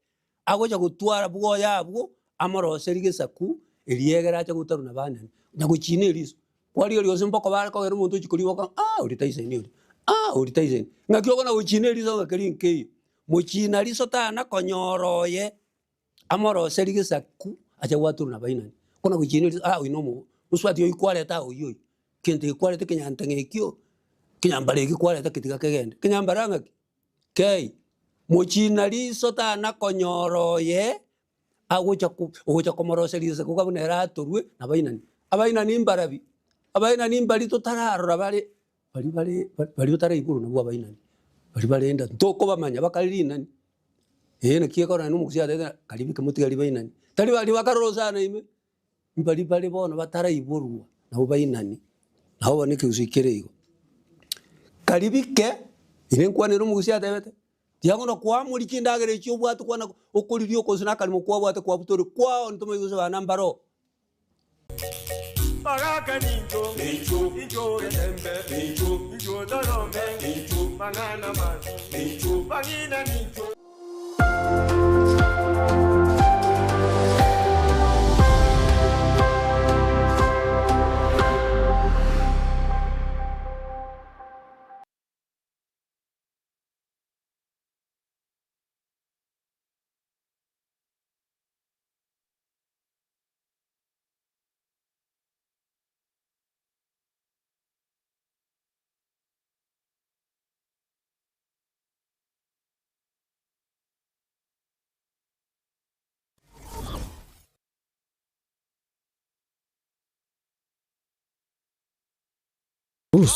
agocha gotwara bwoye abwo amoroserie gesaku eriegere ache gotarwa na banene, na gochina eriso. Kwarigereria gose mboko bare kogera omonto ochia koriboka ng'a ah oria taisaini oria, ah oria taisaini. Ng'aki okona gochina eriso ng'a keri nkeiyo. Mochina riso tana konyora oye amoroserie gesaku ache gwatorwa na bainani. Okona gochina eriso ah oyio na omo mosubati oyio kwareta aa oyio oyio, kento eke kwareta ekenyantang'a ekio, ekenyambara eke kwareta ketiga kegende. Ekenyambara ng'aki? Kei. Mochina riso tana konyora oye agocha ko ogocha komoroseria gesaku buna ere atorwe nabainani. Abainani mbarabi? Abainani mbari totararora bare baria bare baria otaraiborwa nabwo abainani, baria bare enda ntokobamanya bakare rinani. Ee naki ekero naende omogusii atebete ng'a karibu kemotigari bainani, tari baria bakarora osana ime, mbari bare bono bataraiborwa nabwo bainani, nabo bono ekegusii kere igo. Karibu ke, ere nkwanere omogusii atebete, tiagono koamoria chindagera echio obwate kwana okoriria okonsu na akarimo kwabwate kwabutoire kwao ntomaeti gose bana mbaroo. Bagaka nincho, incho getembe, incho torome, mang'ana mabi, bang'ina nincho.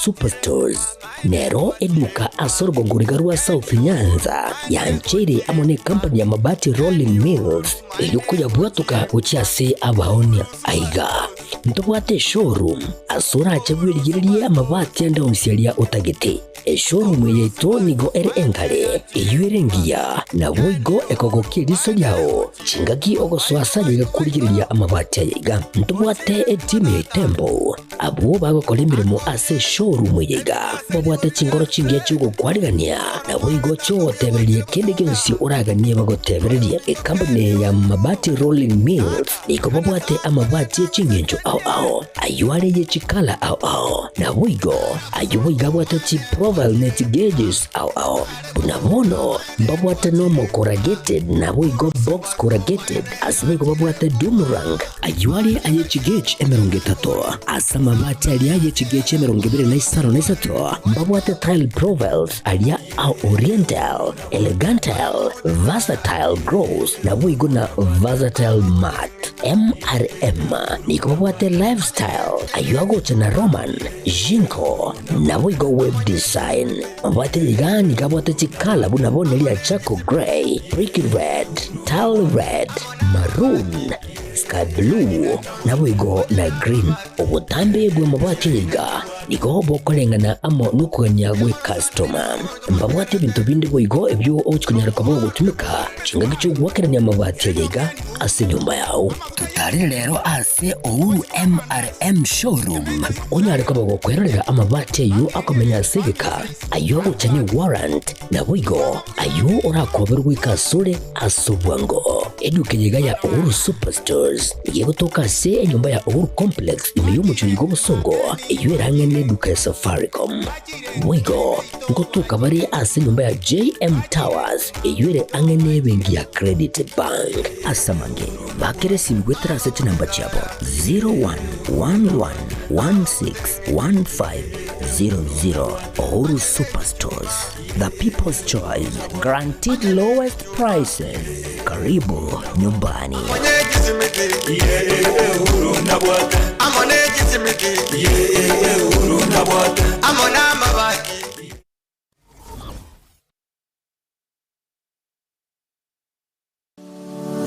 Superstores nero eduka ase orogongo riga rwa South Nyanza yancheire amo ne company ya Mabati Rolling Mills eyio koyabwatoka gochia ase abaonia. Aiga ntobwate eshowroom ase orache bwerigererie amabati ande onsi aria otagete. Eshowroom eye yaito nigo ere engare, eyio ere engiya, naboigo ekogokia eriso riao chingaki ogosoa ase aye iga korigereria amabati aya iga. Ntobwate etimu ya Itembo Abwo bagokora emeremo ase eshowroom eye iga babwate chinkoro chingiya chi'ogokwarigania, naboigo chi'ogotebereria kende gionsi oraganie bagotebererie. Ekampuni ya Mabati Rolling Mills nigo babwate amabati e ching'encho ao ao, ayio are ye chikala ao ao, naboigo ayio boigo abwate chiprofile ne chigauges ao ao. Buna bono mbabwate nomo corrugated naboigo box corrugated, ase boigo babwate doomerang, ayio are aye chigauge 30, ase amabati aria aye chigauge 25, mbabwate tile profiles aria a oriental, elegantal, versatile gloss naboigo na versatile matte. MRM nigo babwate lifestyle, ayio agocha na Roman, Jinko, naboigo web design. Mabwate iga nigo abwate chikala buna bono ria charcoal grey, brick red, tile red, maroon, sky blue, naboigo na green. Obotambe bw'amabati aya iga Nigo bokoreng'ana amo nokogania gw'ecustoma. Mbabwate ebinto binde boigo ebio ogochia konyara koba ogotumeka chingaki chi'ogoakerania amabati aya iga ase enyomba yao. Totarere rero ase Uhuru MRM Showroom onyare koba gokwerorera amabati ayio akomenya ase egeka, ayio agocha ne warrant, naboigo ayio orakoberwe goika asore ase obwango. Eduka eye iga ya Uhuru Superstores nigo egotoka ase enyomba ya Uhuru Complex ime y'omochie oiga obosongo, eyio erang'e neduka ya Safaricom. Boigo ngotoka bare ase enyomba ya JM Towers eyio ere ang'e nebenki ya Credit Bank. Ase amange, bakera esimi goetera ase chinamba chiabo 0111161500. Uhuru Superstores, the people's choice, guaranteed lowest prices. Karibu nyumbani.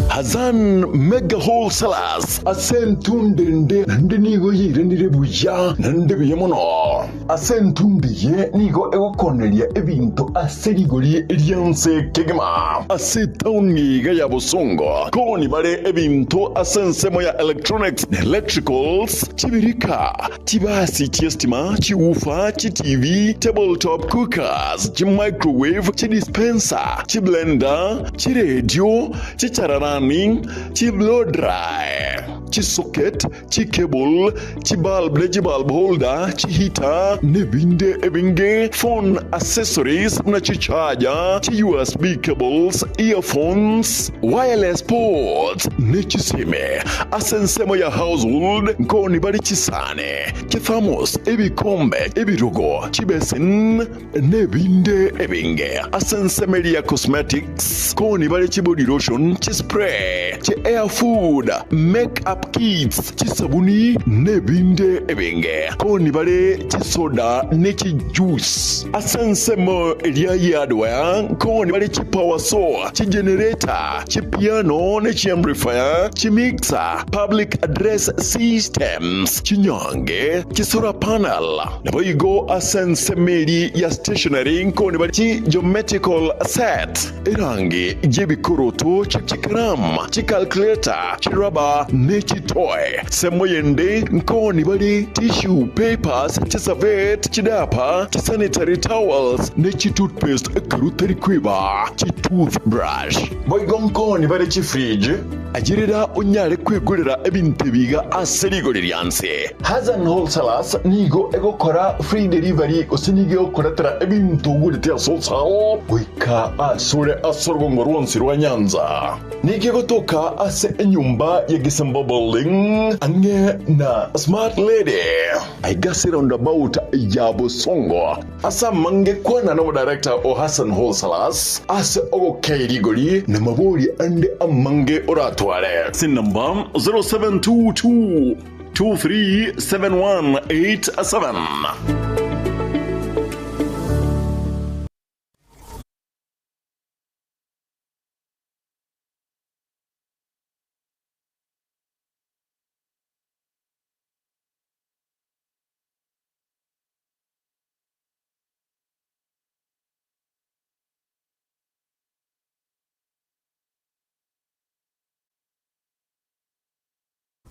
Hassan Mega Wholesalers ase entunde ende naende nigo yairanire buya naende buya mono. Ase entunde eye nigo egokoneria ebinto ase rigori ri'ense kegima. Ase etaoni iga ya Bosongo koni bare ebinto ase ensemo ya electronics na electricals, chibirika, chibasi chi'estima, chiwoofer, chiTV, tabletop cookers, chimicrowave, chidispenser, chiblender, chiredio, chichararani, chiblow dry, chisocket, chicable, chibulb ne chibulb holder, chiheater, nebinde ebinge, phone accessories buna chicharger, chi USB cables, earphones, wireless ports, ne chisime. Ase ensemo ya household nkoni bare chisani, chithermos, ebikombe, ebirogo, chibesin, Nebinde ebinge ase ensemo eria ya cosmetics, koni bare chibody lotion, chispray, chi hair food, make up kits, chisabuni, nebinde ebinge. Koni bare chisoda ne chijuice. Ase ensemo eria ya hardware, koni bare chipower saw, chigenerator, chipiano ne chiamplifier, chimixer, public address systems, chinyange, chisolar panel. Naboigo ase ensemo eria ya stationery nkone bare chi geometrical set, erangi y'ebikoroto, chikaramu, chicalculator, chirubber, ne chitoy. Ensemo yende nkone bare tissue papers, chiservette, chidiaper, chisanitary towels, ne chitoothpaste ekero otari kweba chitoothbrush. Boigo nkone bare chifridge, Ayerera onyare kwegorera ebinto ebi iga ase rigori ria nse. Hassan Wholesalers nigo egokora free delivery gose nigo egokoretera ebinto ogorete ase wholesale goika asore ase orogongo rwonsi rwa Nyanza. Nigo egotoka ase enyomba ya Gisembo Building ang'e na Smart Lady aiga ase roundabout ya Bosongo. Ase amange kwana nomodirector o Hassan Wholesalers ase ogokei rigori na mabori ande amange oratware. Ase enamba 0722 237187.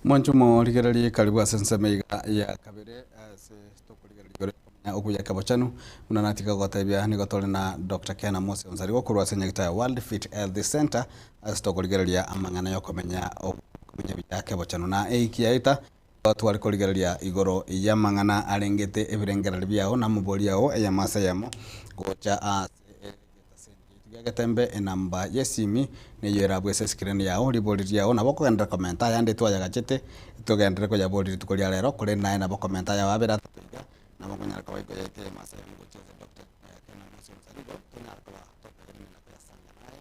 Mwanche omorigereria karibu ase ensemo iga ya kabere ase tokorigereria igoro y'okomenya okuya kebochenu buna natiga gotebia nigo tore na Doctor Ken Amosi Onsarigo korwa ase nyagitari ya World Fit Health Center ase tokorigereria amang'ana y'okomenya okomenya buya kebochenu na eiki yaeta Nigo tware korigereria igoro y'amang'ana arengete ebirengererio biao na amabori ao eyemo ase eyemo gocha ase egetaseni giaito gia Getembe. Enamba y'esimi neyio erabue ase escreen yao, ribori riao nabo okogenderera komenta ayande twayagachete togenderere koyaboria rituko ria rero, korende naye nabo okomenta ayao abere atato iga, nabo okonyara koba ikoyaita eyemo ase eyemo gochia ase Doctor Ken Amosi Onsarigo, tonyare koba tokoegenena na koyasanga naye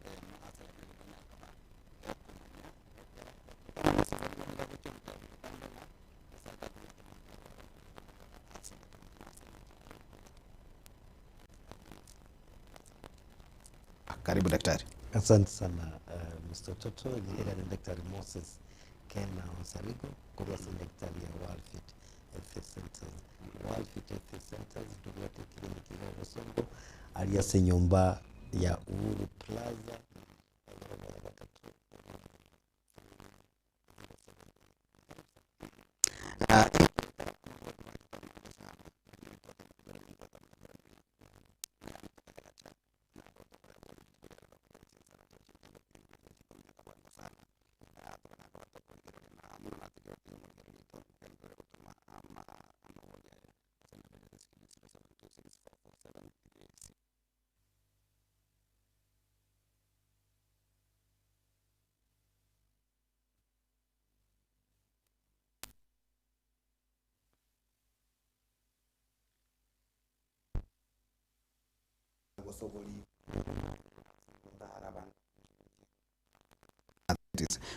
eyemo ase eyemo erio tonyare koba tokomanya. Karibu daktari. Asante sana Mr. Toto, era ni Daktari Moses Kena Onsarigo korwa ase Daktari ya World Fit Health Centers. World Fit Health Centers ntobwate eclinic iga Bosongo, aria ase enyomba ya Uhuru Plaza, egoroba ya gatato.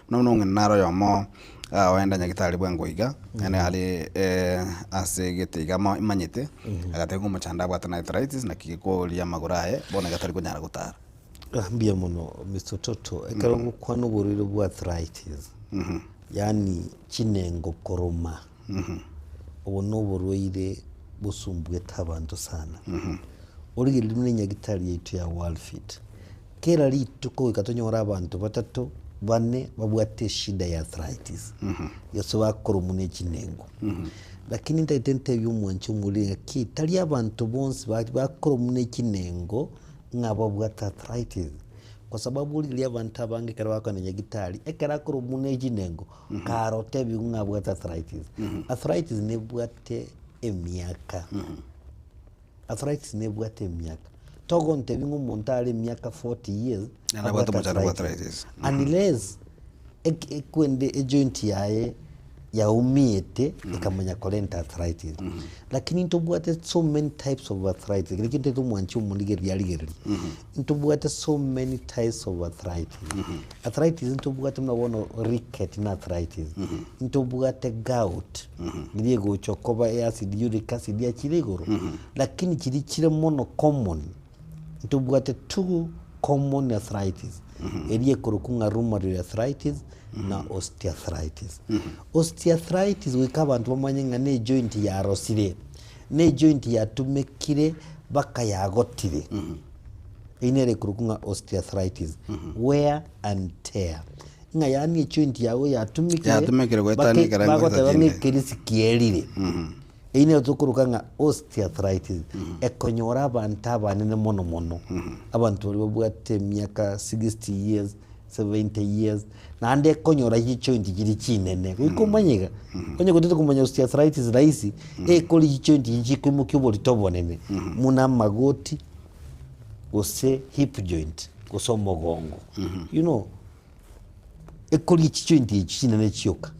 Buna bono ong'ina naro oyomo oenda nyagetari bwango iga, yaani are ase egete iga amo imanyete, agateba ng'a omochando abwate na arthritis naki gekoria amagoro aye, bono iga tari konyara gotara. Mbuya mono Mister Toto, ekero ogokwana oborwaire bwa arthritis, yaani chinengo koroma, obo na oborwaire bosumbuete abanto sana. Origereria buna enyagitari yaito ya World Fit, kera rituko goika tonyore abanto batato, bane babwate eshida ya arthritis, gose bakoromwa ne chinengo. Lakini ntagete ntebie omwanchi omoriri ng'aki tari abanto bonsi bakoromwa ne chinengo ng'a babwate arthritis, kwa sababu origereria abanto abange ekero bakogenda nyagitari, ekero akoromwa ne chinengo, kare otebiwe ng'a abwate arthritis. Arthritis nebwate emiaka, arthritis nebwate emiaka. Togontebia ng'a omonto are emiaka 40 years Naende abwate abwate omochando bwa arthritis. arthritis. Unless ek- ekwende ejoint yaye yaumiete ekamanya korenta arthritis. Lakini ntobwate so many types of arthritis, ekero kintagete omwanchi omorigereria arigererie, ntobwate so many types of arthritis. Arthritis ntobwate buna bono ricket na arthritis, ntobwate gout, eria egocha koba acid uric acid yachire igoro, lakini chiria chire mono common, ntobwate two common arthritis, eria ekorokwa ng'a rheumatoid arthritis na osteoarthritis. Osteoarthritis goika abanto bamanye ng'a ne ejoint yarosire, ne ejoint yatumekire mpaka yagotire. Eyio nere ekorokwa ng'a osteoarthritis, wear and tear. Ng'a yaani ejoint yago yatumekire, Yatumekire goetania bake- ekerengo bagoteba ng'a gete kende. ekerisi kierire. Eyio nero tokoroka ng'a osteoarthritis, ekonyora abanto abanene mono mono, abanto baria babwate emiaka 60 years, 70 years, naende ekonyora chijoint chiria chinene, goika omanye iga, onye gotete komanya osteoarthritis rahisi, ekori chijoint chiria chikoimokia oborito obonene, buna amagoti, gose hip joint, gose omogongo, you know, ekoria chijoint echi chinene chioka.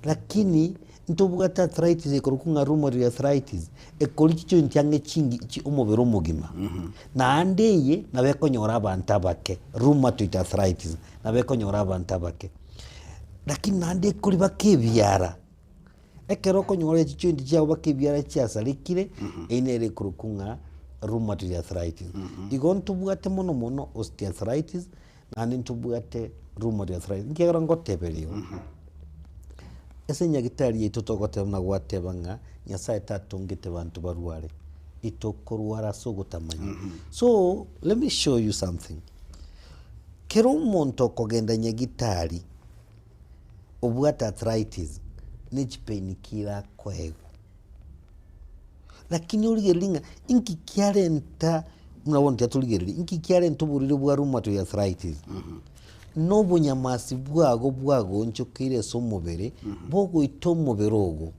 Lakini ntobwate arthritis ekorokwa ng'a rheumatoid arthritis, ekoria chijoint ang'e chingi chi omobere omogima. Naende eye nabo ekonyora abanto abake, rheumatoid arthritis, nabo ekonyora abanto abake. Lakini naende ekoria baka ebiara, ekero okonyora chijoint chiago baka ebiara chiasarekire, eyio nere ekorokwa ng'a rheumatoid arthritis. Igo ntobwate mono mono osteoarthritis, naende ntobwate rheumatoid arthritis. Ekiagera ngoteberia igo, ase enyagitari yaito togoteba buna gwateba ng'a Nyasaye tatongete banto barware, itokorwara ase ogotamanya. So, let me show you something, kera omonto okogenda nyagitari obwate arthritis, ne chipain killer akoegwa. Lakini origererie ng'a inki kiarenta buna bono tiga torigererie, inki kiarenta oborwaire bwa rheumatoid arthritis? Na obonyamasi bwago bwagoonchokeire ase omobere, bogoita omobere ogo.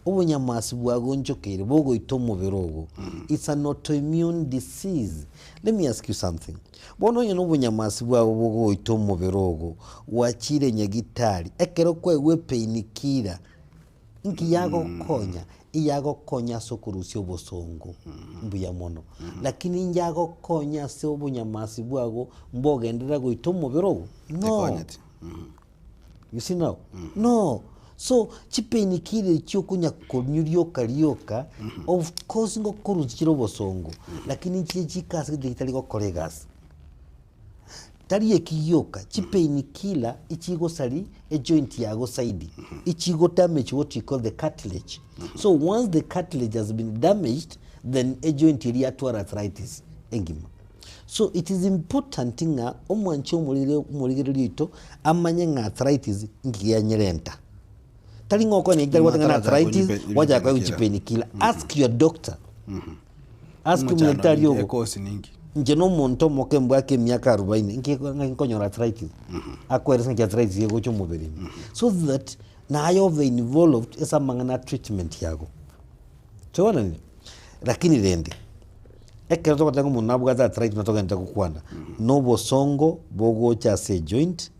Obonyamasi bwagoonchokeire bogoita omobere ogo. It's an autoimmune disease. Let me ask you something, bono onye na obonyamasi bwago bogoita omobere ogo, gwachire nyagitari, ekero kwaigwa epain killer, Inki yagokonya? Iyagokonya ase okorusia obosongo, mbuya mono. Lakini inyagokonya ase obonyamasi bwago mbogenderera goita omobere ogo? No. Tekonyeti. You see now? No. So, chipainkiller echio okonya konywa rioka rioka, of course ngokorusia chire obosongo, lakini nchire chikasi gete chitari gokora egasi. Tari eki gioka, chipain killer ichigosari ejoint yago saidi, ichigo damage what you call the cartilage. So once the cartilage has been damaged, then ejoint eria yatwara arthritis engima. So it is important ng'a omwanchi omorire omorigereria oito amanye ng'a arthritis nki yanyerenta. Tari ng'a okonyora ekero gwateba ng'a arthritis, gwachaka koegwa chipain killer. Ask your doctor. Ask Omochando omonyagitari ninki? ogo. Ekosi ninki? Inche na omonto omoke mbwake emiaka arubaini, nki ng'aki nkonyora arthritis? Akoeresa ng'aki arthritis egocha omobere ime. So that naye obe involved ase amang'ana a treatment yago. Twaigwananire? Lakini rende, ekero togoteba ng'a omonto nabwate arthritis buna togenderete gokwana, na obosongo bogocha ase ejoint,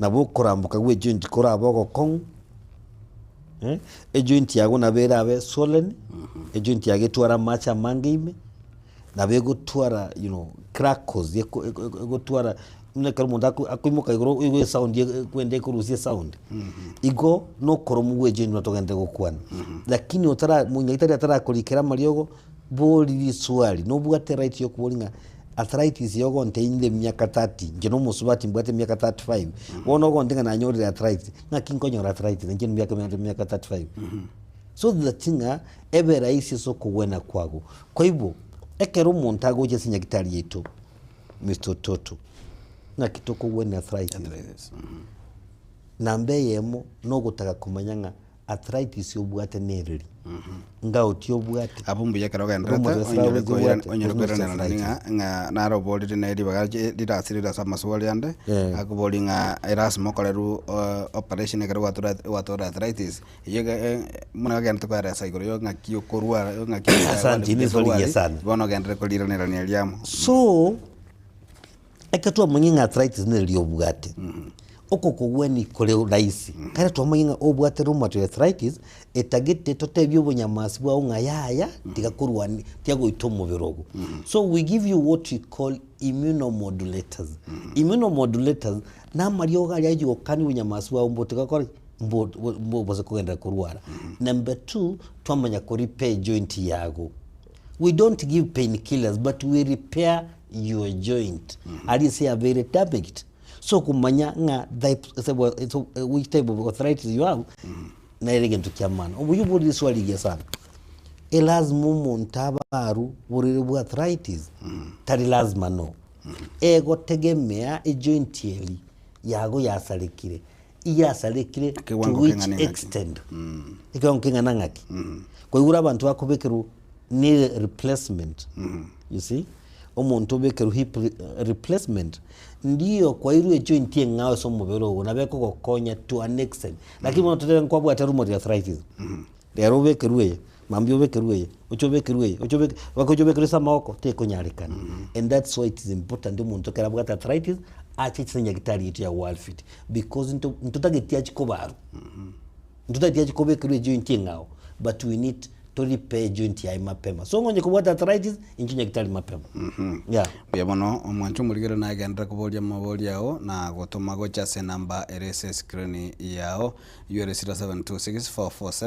nabo okoramboka gwa ejoint korabe ogokong'u, Ejoint yago nabo erabe swollen, ejoint yago etware amache amange ime, nabo egotwara you know crackles eko- eko- eko- egotwara buna ekero omonto ako- akoimoka igoro oigwe esound ekwenda ekorusia esound. Igo na okoromu gwa ejoint buna togenderete gokwana. Lakini otara monyagitari atarakorikera amariogo, bori riswali, nobwate right ya okoboria ng'a arthritis eye ogontebia inde emiaka 30, inche na omosubati mbwate emiaka 35, bono ogontebia ng'a nanyorire arthritis, ng'aki nkonyora arthritis inche emiaka emiaka emiaka 35? So that ng'a ebe rahisi ase okogwena kwago. Kwa hivyo, ekero omonto agocha ase nyagetari yaito, Mister Ototo, ng'aki tokogwenia arthritis? Namba eyemo, nogotaka komanya ng'a Arthritis obwate nereri? Ngauti obwate? Abwo mbuya ekero ogenderete Rheumatoid onyore arthritis koira obwate? onyore Rheumatoid koiranerana arthritis. ng'a ng'a naro oborire ne ribaga ri rirasirire ase amaswali ande, Eh. akobori ng'a erasima okorerwa operation ekero gwatura gwatura arthritis, eywo ege buna ogenderete koeresa igoro ya ng'aki okorwara ng'aki Asante, ni swali rigiya sana. bono ogenderere koriiranerania riamo. So, Ekero twamanyire ng'a arthritis nereri obwate, oko kogwenia kore rahisi. Ekero twamanyire ng'a obwate rheumatoid arthritis, etagete totebie obonyamasi bwao ng'a yaya tiga korwania tiga goita omobere ogo. So we give you what we call immunomodulators. Immunomodulators na amariogo aria agochia gokania obonyamasi bwao mbotiga gokora ki? Mbo mbobasa kogenderera korwara. Number two, twamanya ko repair ejoint yago. We don't give pain killers but we repair your joint aria ase yabeire damaged. So komanya ng'a type ase bwa- ase which type of arthritis you have nere egento kia maana. Obuya bore riswali rigiya sana, elazima omonto abe arwe borwaire bwa arthritis? Tari lazima no. Egotegemea ejoint eri yago yasarekire, iyasarekire to Ekewango which keng'ana ng'aki? extent? Ekewango keng'ana ng'aki? Kwaigure abanto bakobekerwa knee replacement, you see, omonto obekerwa hip replacement, ndiyo kwairwe ejoint eng'ao ase omobere ogo nabo ekogokonya to an extent. Lakini bono totebe nkwabwate rheumatoid arthritis, rero obekerwe eye, mambia obekerwe eye, oche obekerwe eye, oche obeke mpaka oche obekerwe ase amagoko, tekonyarekana. And that's why it is important omonto ekero abwate arthritis, ache ase nyagetari yaito ya Worldfit because nto ntotageti achie kobarwa. Ntotageti achie kobekerwa ejoint eng'ao, but we need to repair ejoint yaye mapema. So onye kobwate arthritis, inchuo nyagetari mapema. Yeah. Mbuya mono, omwancho omorigere nagenderere koboria amaborio ao na gotoma gocha ase enamba ere ase escreen yao. Eywo ere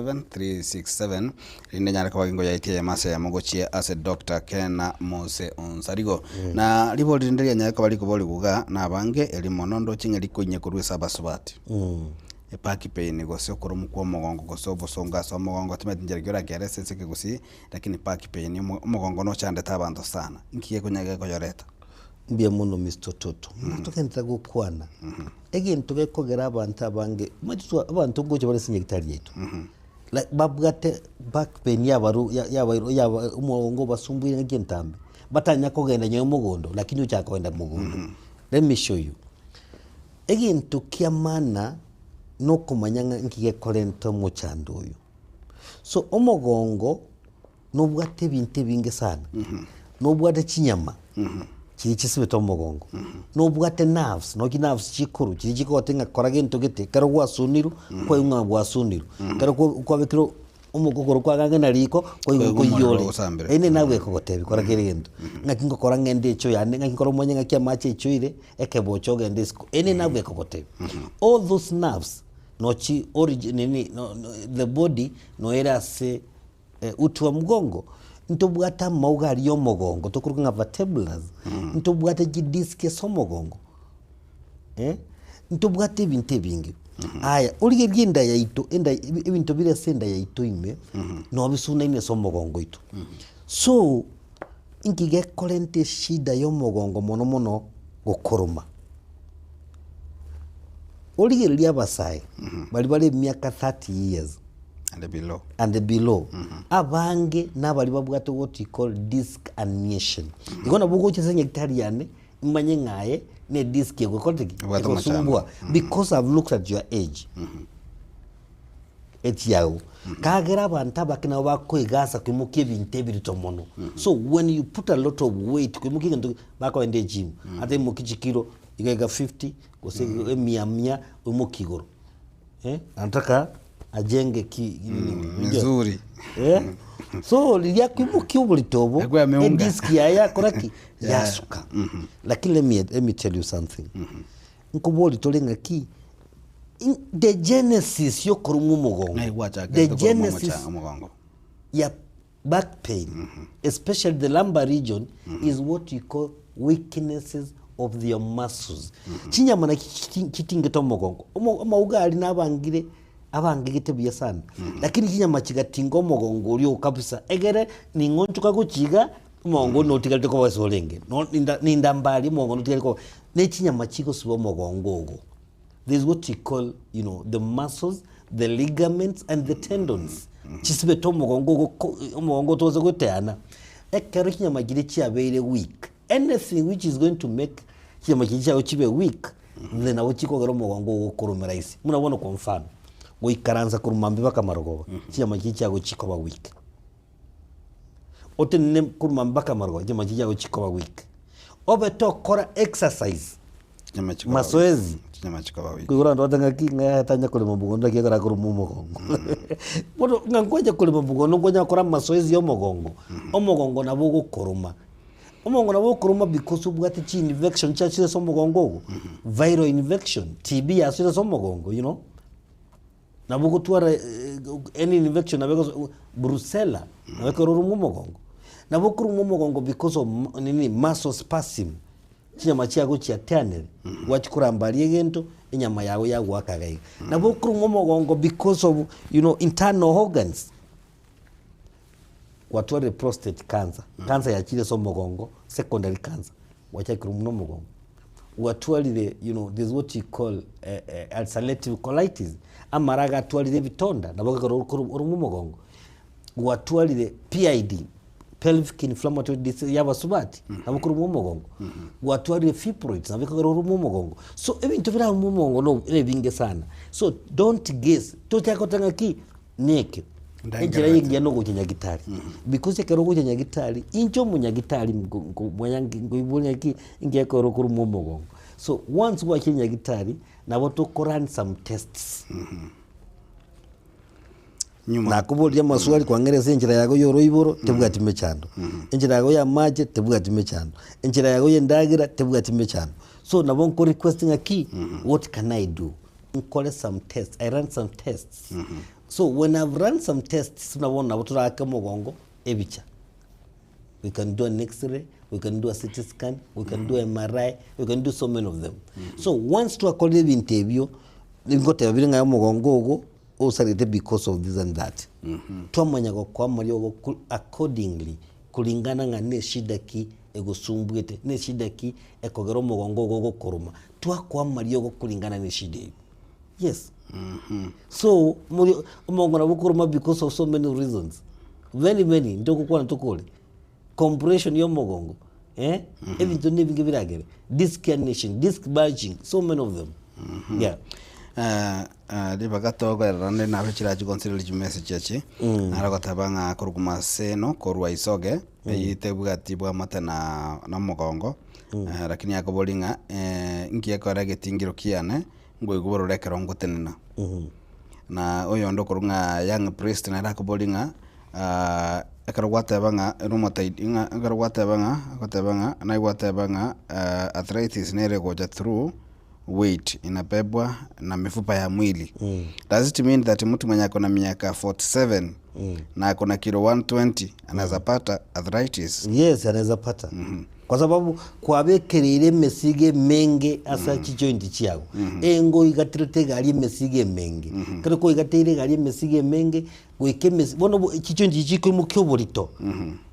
0726447367 rinde nyare koba gingoyaitia eyemo ase eyemo gochia ase Doctor Kena Mose Onsarigo. Na ribori rinde rianyare koba rikoborigwa iga na abange eri mono ndoche ng'a rikoinya korwa ase abasubati. Eback pain gose okoromwa kwa omogongo gose obosongo ase omogongo timanyeti nchera ki orakere ase ase ekegusii lakini back pain omo omogongo nochandete abanto sana. Inki gekonya gekoyoreta? Mbuya mono Mister Ototo. Buna togenderete gokwana, egento gekogera abanto abange, omanyete twa abanto ngocha bare ase nyagetari yaito, like babwate back pain yabaru ya- yabairo yaba omogongo obasumbuire ng'aki entambe, batanya kogenda nonye mogondo lakini ochaka kogenda mogondo. Let me show you, egento kia maana nokomanya ng'a nki gekorenta omochando oyo. So omogongo. Nobwate ebinto ebinge sana, nobwate chinyama chiria chisibete omogongo, nobwate nerves, nonye chinerves chikoro chiria chikogotebi ng'a kora gento gete, ekero gwasunirwe, kwaigwa ng'a gwasunirwe, ekero kwa kwabekire omokokoro kwago ang'e na riko, kwaigwa Kwaigwa omorero nkoiyore. ogosambire. Eye ne nerve ekogotebi kora kera egento, ng'aki ngokora ng'ende echoo yane, ng'aki nkore omanye ng'aki amache aichoire, ekebocho ogende isiko, eye ne nerve ekogotebi. All those nerves, nochi origin nini no no the body noere ase Uti wa mgongo, ntobwate amauga aria y'omogongo tokorokwa ng'a vertebrae, ntobwate chidisk ase omogongo. Eh, ntobwate ebinto ebinge. Aya, origererie enda yaito, enda ebinto bire ase enda yaito ime, nobisunaine ase omogongo oito. So, inki gekorenta eshida ya omogongo mono mono gokoroma? Origererie abasae, baria bare emiaka 30 years And below. and below, abange nabaria babwate what we call disc herniation. Igo nabo ogocha ase nyagetari yane, Manye ng'a aye ne disc egokorete ki? Ebwate omochando. Egosumbua. Because I've looked at your age. Echiago. Kagera abanto abake nabo bakoegasa koimokia ebinto ebirito mono. So when you put a lot of weight koimokia egento bakoenda egym, ata imokia chikilo iga iga 50 gose emia mia oimokie igoro. Eh, anataka ajenge ki mizuri. Eh? So riria akoimokia oborito obo, Ekwe ameunga. edisk yaye yakora ki? Yeah. Yasuka. Lakini let me, let me tell you something. Nkobori tore ng'aki in- the genesis yokorumwa omogongo Ng'ai gwachakete the korumwa genesis omocha- omogongo? ya back pain especially the lumbar region is what you call weaknesses of their muscles chinyama naki chitingete omogongo amauga aria nabangire abangegete buya sana lakini chinyama chigatinga omogongo oria oo kabisa egere ning'o nchoka gochiga omogongo oyio notigarete koba ase orenge ninda mbari omogongo notigarete koba ne chinyama chigosiba omogongo ogo. There is what you call you know the muscles, the ligaments and the tendons chisibete omogongo ogo ko omogongo togosa goteana. Ekero chinyama chiria chiabeire weak, anything which is going to make chinyama chiria chiago chibe weak, then nabo chikogera omogongo ogo okorome rahisi. Buna bono kwa mfano, goikaransa korwa mambia mpaka marogoba, chinyama chiria chiago chikoba weak. Otenene korwa mambia mpaka marogoba, chinyama chiria chiago chikoba weak. Obe tokora exercise, Chinyama chikoba weak. mazoezi, Chinyama chikoba weak. Koigora abanto bateba ng'aki ng'a tanya korema mogondo naki ekero akorema omogongo. Bono ng'a nkonya korema mogondo nkonya gokora amazoezi ya omogongo, omogongo nabo ogokoroma. Omogongo nabo ogokoroma because obwate chi infection chiachire ase omogongo ogo, viral infection, TB yasire ase omogongo you know. Nabo ogotwara any infection nabo egoso brucella nabo ekororwa omogongo. Nabo okorumwa omogongo because of nini muscle spasm, chinyama chiago chiateanire, gwachia korambaria egento, enyama yago yagoaka iga iga. Nabo okorumwa omogongo because of you know internal organs, gwatwarire prostate cancer, cancer yachire ase omogongo, secondary cancer, gwachakire buna omogongo. Gwatwarire you know there's what you call ulcerative colitis, amara agatwarire ebitonda nabo ekero oromwe omogongo. Gwatwarire PID, pelvic inflammatory disease ya abasubati, nabo okoromwa omogongo. Gwatwarire fibroids, nabo ekogera oromwe omogongo. So ebinto biraromwe omogongo no nebinge sana. So don't guess, tochake goteba ng'aki neke. Enchera engiya nogocha nyagitari, because ekero ogocha nyagitari, inche omonyagitari nkoiboria ng'aki inki ekero okoromwa omogongo. So once gwachire nyagitari, nabo toko run some tests. Nakoboria amaswali kwang'era ase enchera yago ya oroiboro, tebwati mechando, enchera yago ya amache, tebwati mechando, enchera yago ya endagera, tebwati mechando. So nabo nko request ng'aki, what can I do? Nkore some tests, I run some tests. So when I've run some tests, buna bono nabo torake omogongo ebicha. We can do an x-ray, we can do a CT scan, we can do MRI, we can do so many of them. So once twakorire ebinto ebio, ngoteba bire ng'a omogongo ogo osarete because of this and that. Twamanya gokoa amariogo accordingly kulingana ng'a ne shida ki egosumbuete, ne shida ki ekogera omogongo ogo ogokoroma. Twakoa amariogo kulingana ne shida eyio. Yes. So, mori omongo nabo okoroma because of so many reasons. Very many, ntogokwana tokore. Compression ya omogongo, eh? Ebinto na ebinge biragere. Disc herniation, disc bulging, so many of them. Yeah. Ribaga togoerera naende nabe chirachi consider chimessage echi, naro goteba ng'a korwa Maseno korwa Isoge, eyio tebwati bwamate na na omogongo, lakini akoboria ng'a inki gekogera egetingiro kiane Ngoigwa bororo ekero ngotenena. Na oyonde okorwa ng'a young priest nere akoboria ng'a ekero gwateba ng'a ere omotaidi ng'a ekero gwateba ng'a agoteba ng'a naye gwateba ng'a arthritis nere egocha through weight inabebwa na mifupa ya mwili. Does it mean that mtu mwenye ako na miaka 47 na ako na kilo 120 anaweza pata arthritis? Yes, anaweza pata. Kwa sababu kwabekereire emesigo emenge ase chijoint chiago, engo oigaterete egari emesigo emenge, ekero kwaigateire egari emesigo emenge, goika emesi bono bo chijoint echi chikoimokia oborito,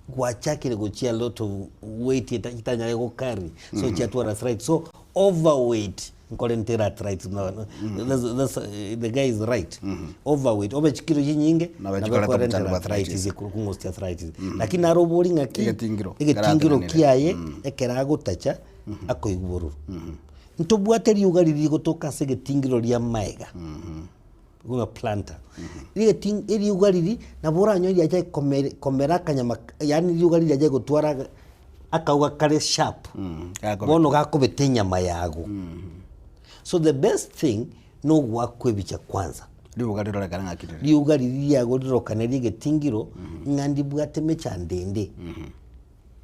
gwachakire gochia a lot of weight eta chitanyare go carry, so chiatwara arthritis. So overweight nkorente ere arthritis buna that's that's the guy is right. Overweight obe chikilo chinyinge Nabo nabo chikoreta ekorentera omochando bwa arthritis arthritis. ekorokwa osteoarthritis. Lakini naro obori ng'aki Egetingiro egetingiro keratenenere. kiaye ekero agotacha akoigwa bororo. Ntobwate riuga riria rigotoka ase egetingiro ria amaega buna planter. Rigeting eriuga riria nabo oranyore riacha komera komera akanyama yaani riuga riria riacha gotwara aga akauga kare sharp bono gakobeta enyama yago. So the best thing nogoakwa ebicha kwanza. Riuga rirorekane ng'aki rire. Riuga riria riago rirokane ri'egetingiro ng'a ndibwate emechando ende.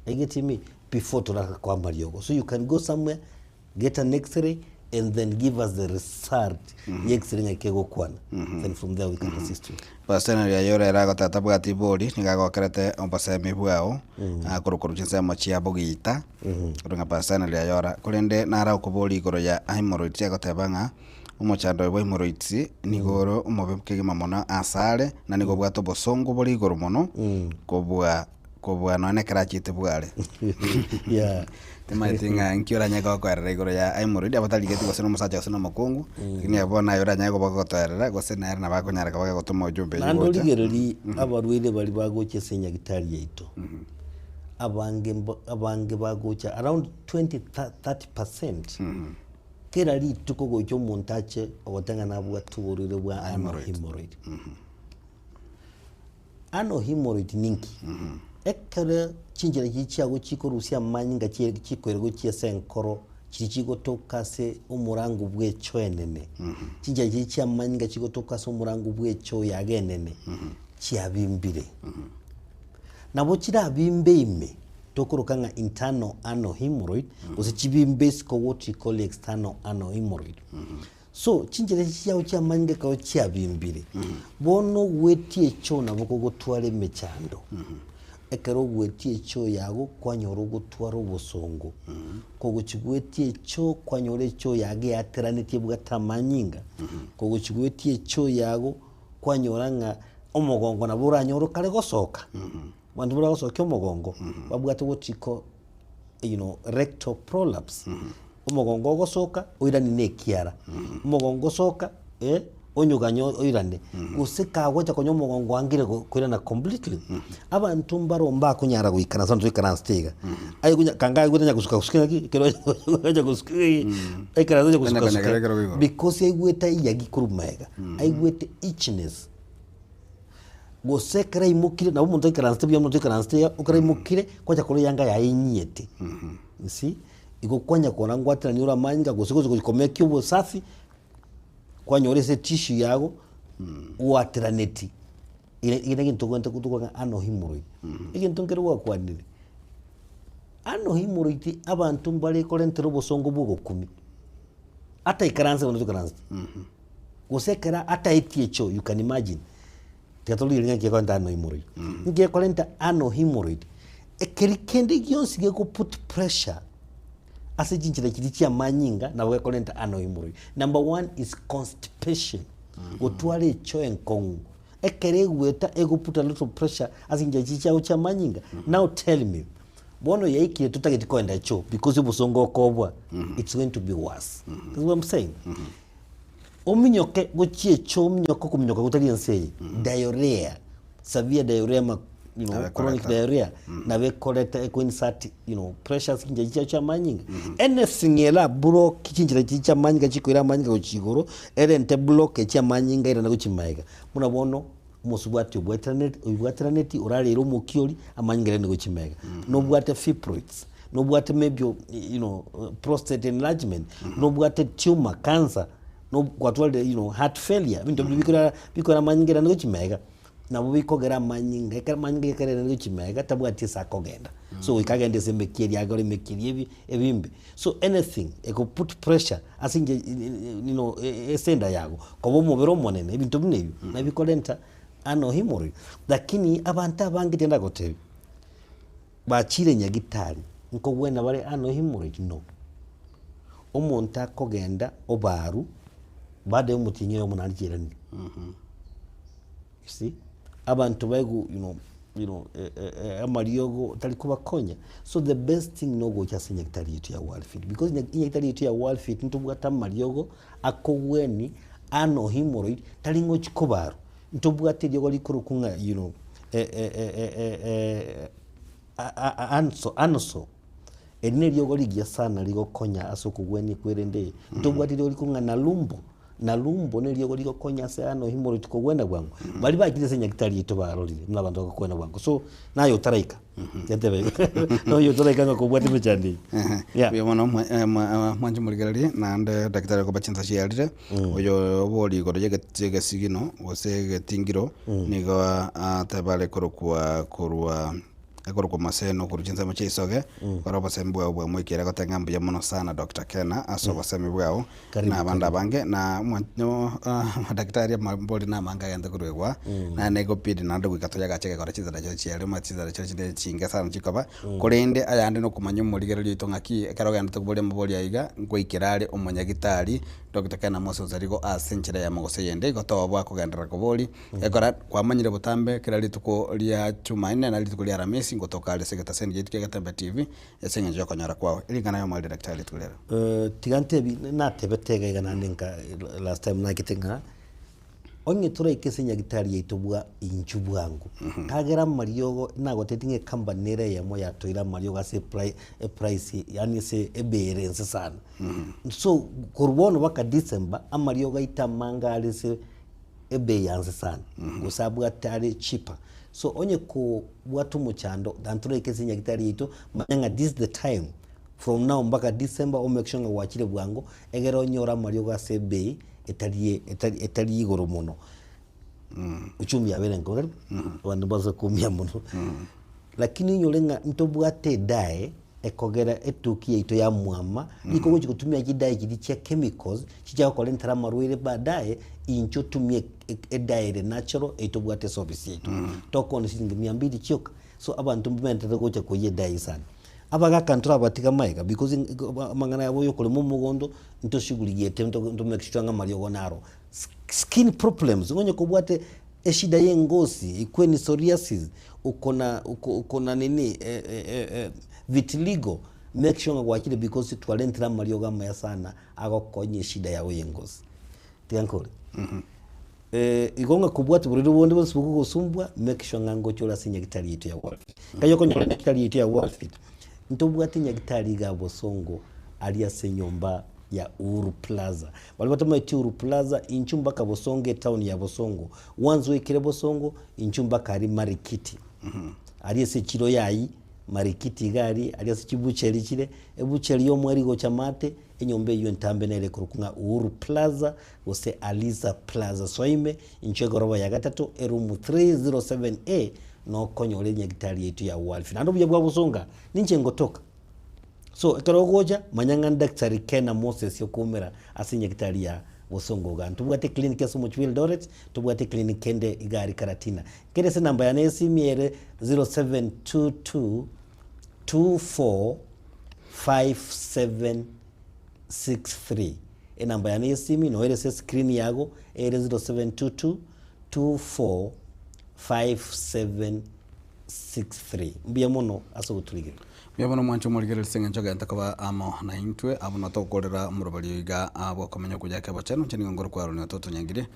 Are you getting me? Before toragakoa amariogo. So you can go somewhere, get an x-ray and then give us the result ya x-ray ng'aki egokwana. Then from there we can assist you. Pastor Henry Ayore ere agoteba tabwati ibori, nigo agokerete obosemi bwao, akorwa korwa chinsemo chia Bogiita, korwa ng'a Pastor Henry Ayora. Korende nare okoboria igoro ya hemorrhoids agoteba ng'a omochando oyo bwa hemorrhoids nigo ore omobe kegima mono asare, na nigo obwate obosongo bore igoro mono, kobua kobua nonya na ekero achiete bware. Yeah. Timanyeti ng'a nki oranyare gokoerera igoro ya hemorrhoid abatarigeti gose na omosacha gose na omokungu, lakini abwo bono naye oranyare koba ogotoerera gose nere nabo akonyara koba agotoma ojumbe eywo Naende gocha. origererie abarwaire baria bagocha ase enyagitari yaito, abange mba abange bagocha around 20 30 percent, kera rituko gocha omonto ache ogoteba ng'a nabwate oborwaire bwa ano hemorrhoid. Ano hemorrhoid ninki? Ekero chinchera chiria chiago chikorusia amanyinga chie chikoira gochia ase enkoro chiria chigotoka ase omorango bwa echoo enene, chinchera chiria chia amanyinga chigotoka ase omorango bwa echoo yago enene, chiabimbire. Nabo chirabimbe ime, tokoroka ng'a internal anal hemorrhoid, gose chibimbe isiko what we call external anal hemorrhoid. So, chinchera echi chiao chi'amanyinga ekero chiabimbire, bono ogwetie echoo nabo kogotwara emechando. Ekero ogwetie echoo yago kwanyora ogotwara obosongo, kogochigwetia echoo kwanyora echoo yago eateranetie ebwate amanyinga, kogochigwetia echoo yago kwanyora ng'a omogongo nabo oranyore okare gosoka, abanto bare gosokia omogongo babwate what we call you know, rectal prolapse omogongo ogosoka oiranie na ekiara, omogongo osoka eh, onyuganye oirane, gose kagocha konya omogongo oangire go koirana completely, abanto mbaro mbakonyara goikaransa onde toikaransete iga, aye konya kanga aigwete onya gosuka suka ng'aki ekero onya gosuka aikaransete onya gosuka Konya suka ekero igoro. because aigwete aiyagi korwa magega, aigwete itchiness. Gose ekero aimokire, nabo omonto aikaransete buya omonto aikaransete iga, ekero aimokire, kwacha korwa eyanga yaye enyiete, you see, igo kwanya kora ngwaterania ore amanyinga gose gose gochi komekia obosafi, kwanyora ase etissue yago, gwateraneti, ere ere egento togwente tokoroka ng'a ano hemorrhoid. Egento nkere gwakwanire, ano hemorrhoid abanto mbare korentera obosongo bwa ogokumia, ataikaranse bono toikaransete. Gose ekero ataetie echoo you can imagine, tiga torigereria ng'a nki gekorenta ano hemorrhoid. Nki gekorenta ano hemorrhoid, ekeri kende gionsi geko put pressure ase chinchera chiria chia amanyinga nabo gekorenta ano hemorrhoid. Number one is constipation, gotwara echoo enkong'u, ekero egweta ego put a lot of pressure ase chinchera chiria chiago chia amanyinga. Now tell me, bono yaikire totageti koenda choo because obosongo okobua, it's going to be worse. That's what I'm saying. Ominyoke gochia echoo ominyoke okominyoka gotari ense eye, diarrhea, severe diarrhea ama you know, chronic Nabekoreta. diarrhea, nabo ekoreta eko insert you know, pressure ase chinchera chiaye chia amanyinga. Anything era block chinchera chiria chia amanyinga chikoira amanyinga gochia igoro, erente blockage ya amanyinga airane gochia magega. Buna bono, omosubati obwateranet oibwateraneti orarere omokia oria, amanyinga airane gochia magega. Nobwate fibroids, nobwate maybe you know, prostate enlargement, nobwate tumor, cancer, no kwatwarire you know, heart failure, ebinto biria bikora bikora amanyinga airane gochia magega, nabo bikogera amanyinga ekero amanyinga ekero airane gochia magega tabwati ase akogenda. So goika agende ase emekia eria agore emekia eria ebi ebimbe. So anything eko put pressure ase inche you know, ase enda yago, koba omobere omonene, ebinto buna ebio, nabikorenta ano hemorrhoid. Lakini abanto abange tiga ndagotebia. Bachire nyagitari. Nkogwena bare ano hemorrhoid? No. Omonto akogenda obaru, baada ya omotienyi oyomo naende chiaranire. You see? Abanto baigwe you know, you know, amariogo tari kobakonya. So the best thing nogocha ase nyagetari yaito ya Worldfit because nyagetari yaito ya Worldfit ntobwate amariogo akogwenia ano hemorrhoid tari ng'ochi kobarwa. Ntobwate eriogo rikorokwa ng'a you know, anso, eri neriogo rigiya sana rigokonya ase okogwenia kwerende ntobwate eriogo rikorokwa ng'a nalumbo, nalumbo neriogo rigokonya ase ano hemorrhoid kogwena bwango. Baria bachire ase nyagetari yaito barorire buna abanto bagokwana bwango so naye otaraika gentebe igo noyo otaraika ng'a kobwate emechando eye. Yeah. Mbuya mono mwanche morigererie naende daktari okoba chinsa chiarire oyo obori igoro ya egesigino gose egetingiro nigo ateba are korokwa korwa akorokwa Maseno korwa chinsemo chia Isoge kora obosemi bwao bwamoikeire agote ng'a mbuya mono sana Doctor Kena ase obosemi bwao Karibu, na abande karibu. abange na madaktari amambori namange agente korwegwa naende egobidi naende goika toyagache gekora chinsara chiria chiaria omanyete chinsara chiria chire chinge sana chikoba korende ayande nokomanya omorigereria oito ng'aki ekero ogendete koboria amabori aya iga ngoikera are omonyagitari Doctor Kena Moses Origo ase enchera eyemo gose eyende igo toboa kogenderera koboria Ekero kwamanyire botambe kera rituko ria Jumanne na rituko ria Aramisi ngotoka are ase egetaseni giaito kia Getembe TV ase eng'encho y'okonyora kwao. Ring'ana y'omoerio Daktari rituko ri'rero. Tiga ntebi natebete iga iga naende nka last time nakete ng'a onye toraike ase nyagitari yaito bwa inchu bwango kagera amariogo nagotebeti ng'a ecompany ere eyemo yatoeire amariogo ase epri eprice yaani ase ebei ere ense sana. So korwa bono mpaka December amariogo aito amange are ase ebei ya nse sana gose abwate are cheaper so onye kobwate omochando than toraike ase enyagitari yaito manya ng'a this is the time from now mpaka December o make sure ng'a gwachire bwango egere onyore amariogo ase ebei etari etari etari igoro mono. Uchumi yabeire enkong'u abanto mbaanse koumia mono lakini onyore ng'a ntobwate edae ekogera etuki yaito yamwama, riko ogochi gotumia chidae chiria chia chemicals chicha gokorentera amarwaire baadaye, inche otumie edae ere natural eye tobwate ase ofisi yaito. Tokoonia siringi mia mbili chioka, so abanto mbaenderere gocha koiyia edae eye sana. Abagaka ntorabatiga magega because amang'ana abo ya okorema omogondo ntoshughuligiete nto make sure ng'a amariogo naro. Skin problems, onye kobwate Eshida ya engosi, ikuwe ni psoriasis, uko na uko uko na nini vitiligo, make sure ng'a gwachire because twarentire amariogo amaya sana agokonya eshida yago ya engosi. Tiga nkore. Igo ng'a kobwati borwaire bonde bwonsi bogogosumbua, make sure ng'a ngocha ore ase nyagitari yaito ya Worldfit. Nkai okonyora nyagitari yaito ya Worldfit, ntobwate nyagitari iga bosongo aria ase enyomba ya Uhuru Plaza. Baria batamaeti Uhuru Plaza, inchuo mpaka Bosongo etown ya Bosongo. Once oikire Bosongo, inchuo mpaka aria Marikiti. Aria ase echiro yayi, Marikiti iga aria, aria ase chibucheri chire, ebucheri ya omweri gocha maate, enyomba eywo entambe nere ekorokwa ng'a Uhuru Plaza gose Alisa Plaza. Soa ime, inchuo egoroba ya gatato, eroom 307A, nokonyora enyagitari yaito ya Worldfit. Naende obuya bwa Bosongo aa, ninche ngotoka. So ekero ogocha, manya ng'a Daktari Kena Moses okoumera ase enyagitari ya Bosongo igaa. Ntobwate eclinic ase omochie bwa Eldoret, tobwate eclinic ende iga aria Karatina. Kere ase enamba yane ya esimi ere 0722 24 5763. Enamba yane ya esimi noyo ere ase escreen yago ere 0722 24 5763. Mbuya mono ase ogotorigereria. Mbuya mono mwanche omorigereria ase eng'encho ogente koba amo naintwe abwo na togokorera omoroberi oyo iga bw'okomenya okuya kebochenu. Inche nigo nkorokwa Aaron Ototo Nyangire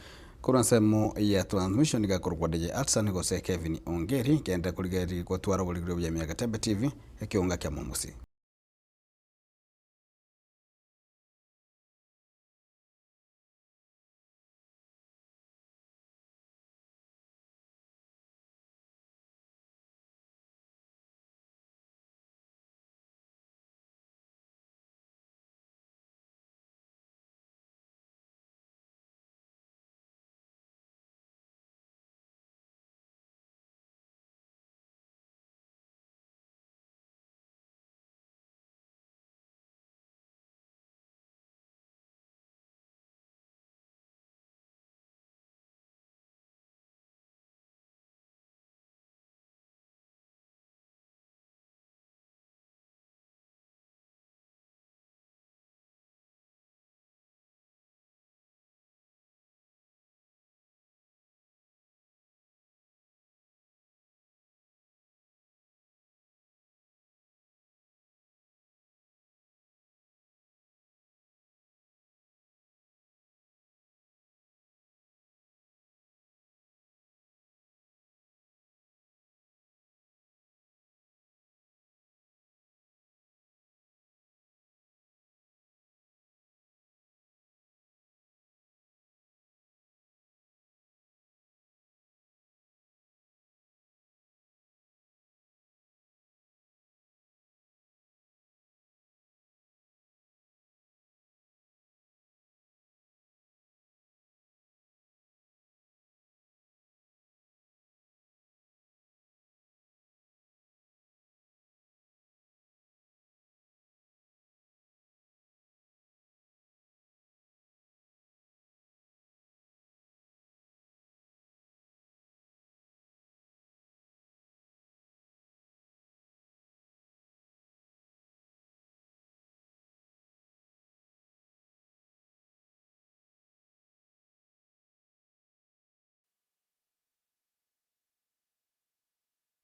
korwa ensemo ya transmission niga akorokwa DJ Atsan gose Kevin Ongeri genda korigereria gotwara oborigereria obuya ime ya Getembe TV ekeunga kia Momusi.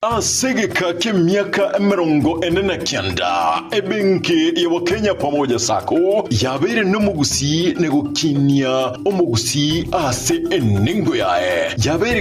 Ase egeka ki'emiaka 49, ebenki ya Wakenya Pamoja Sacco yabeire nomogusii na gokinia omogusii ase enengo yaye. Yabeire.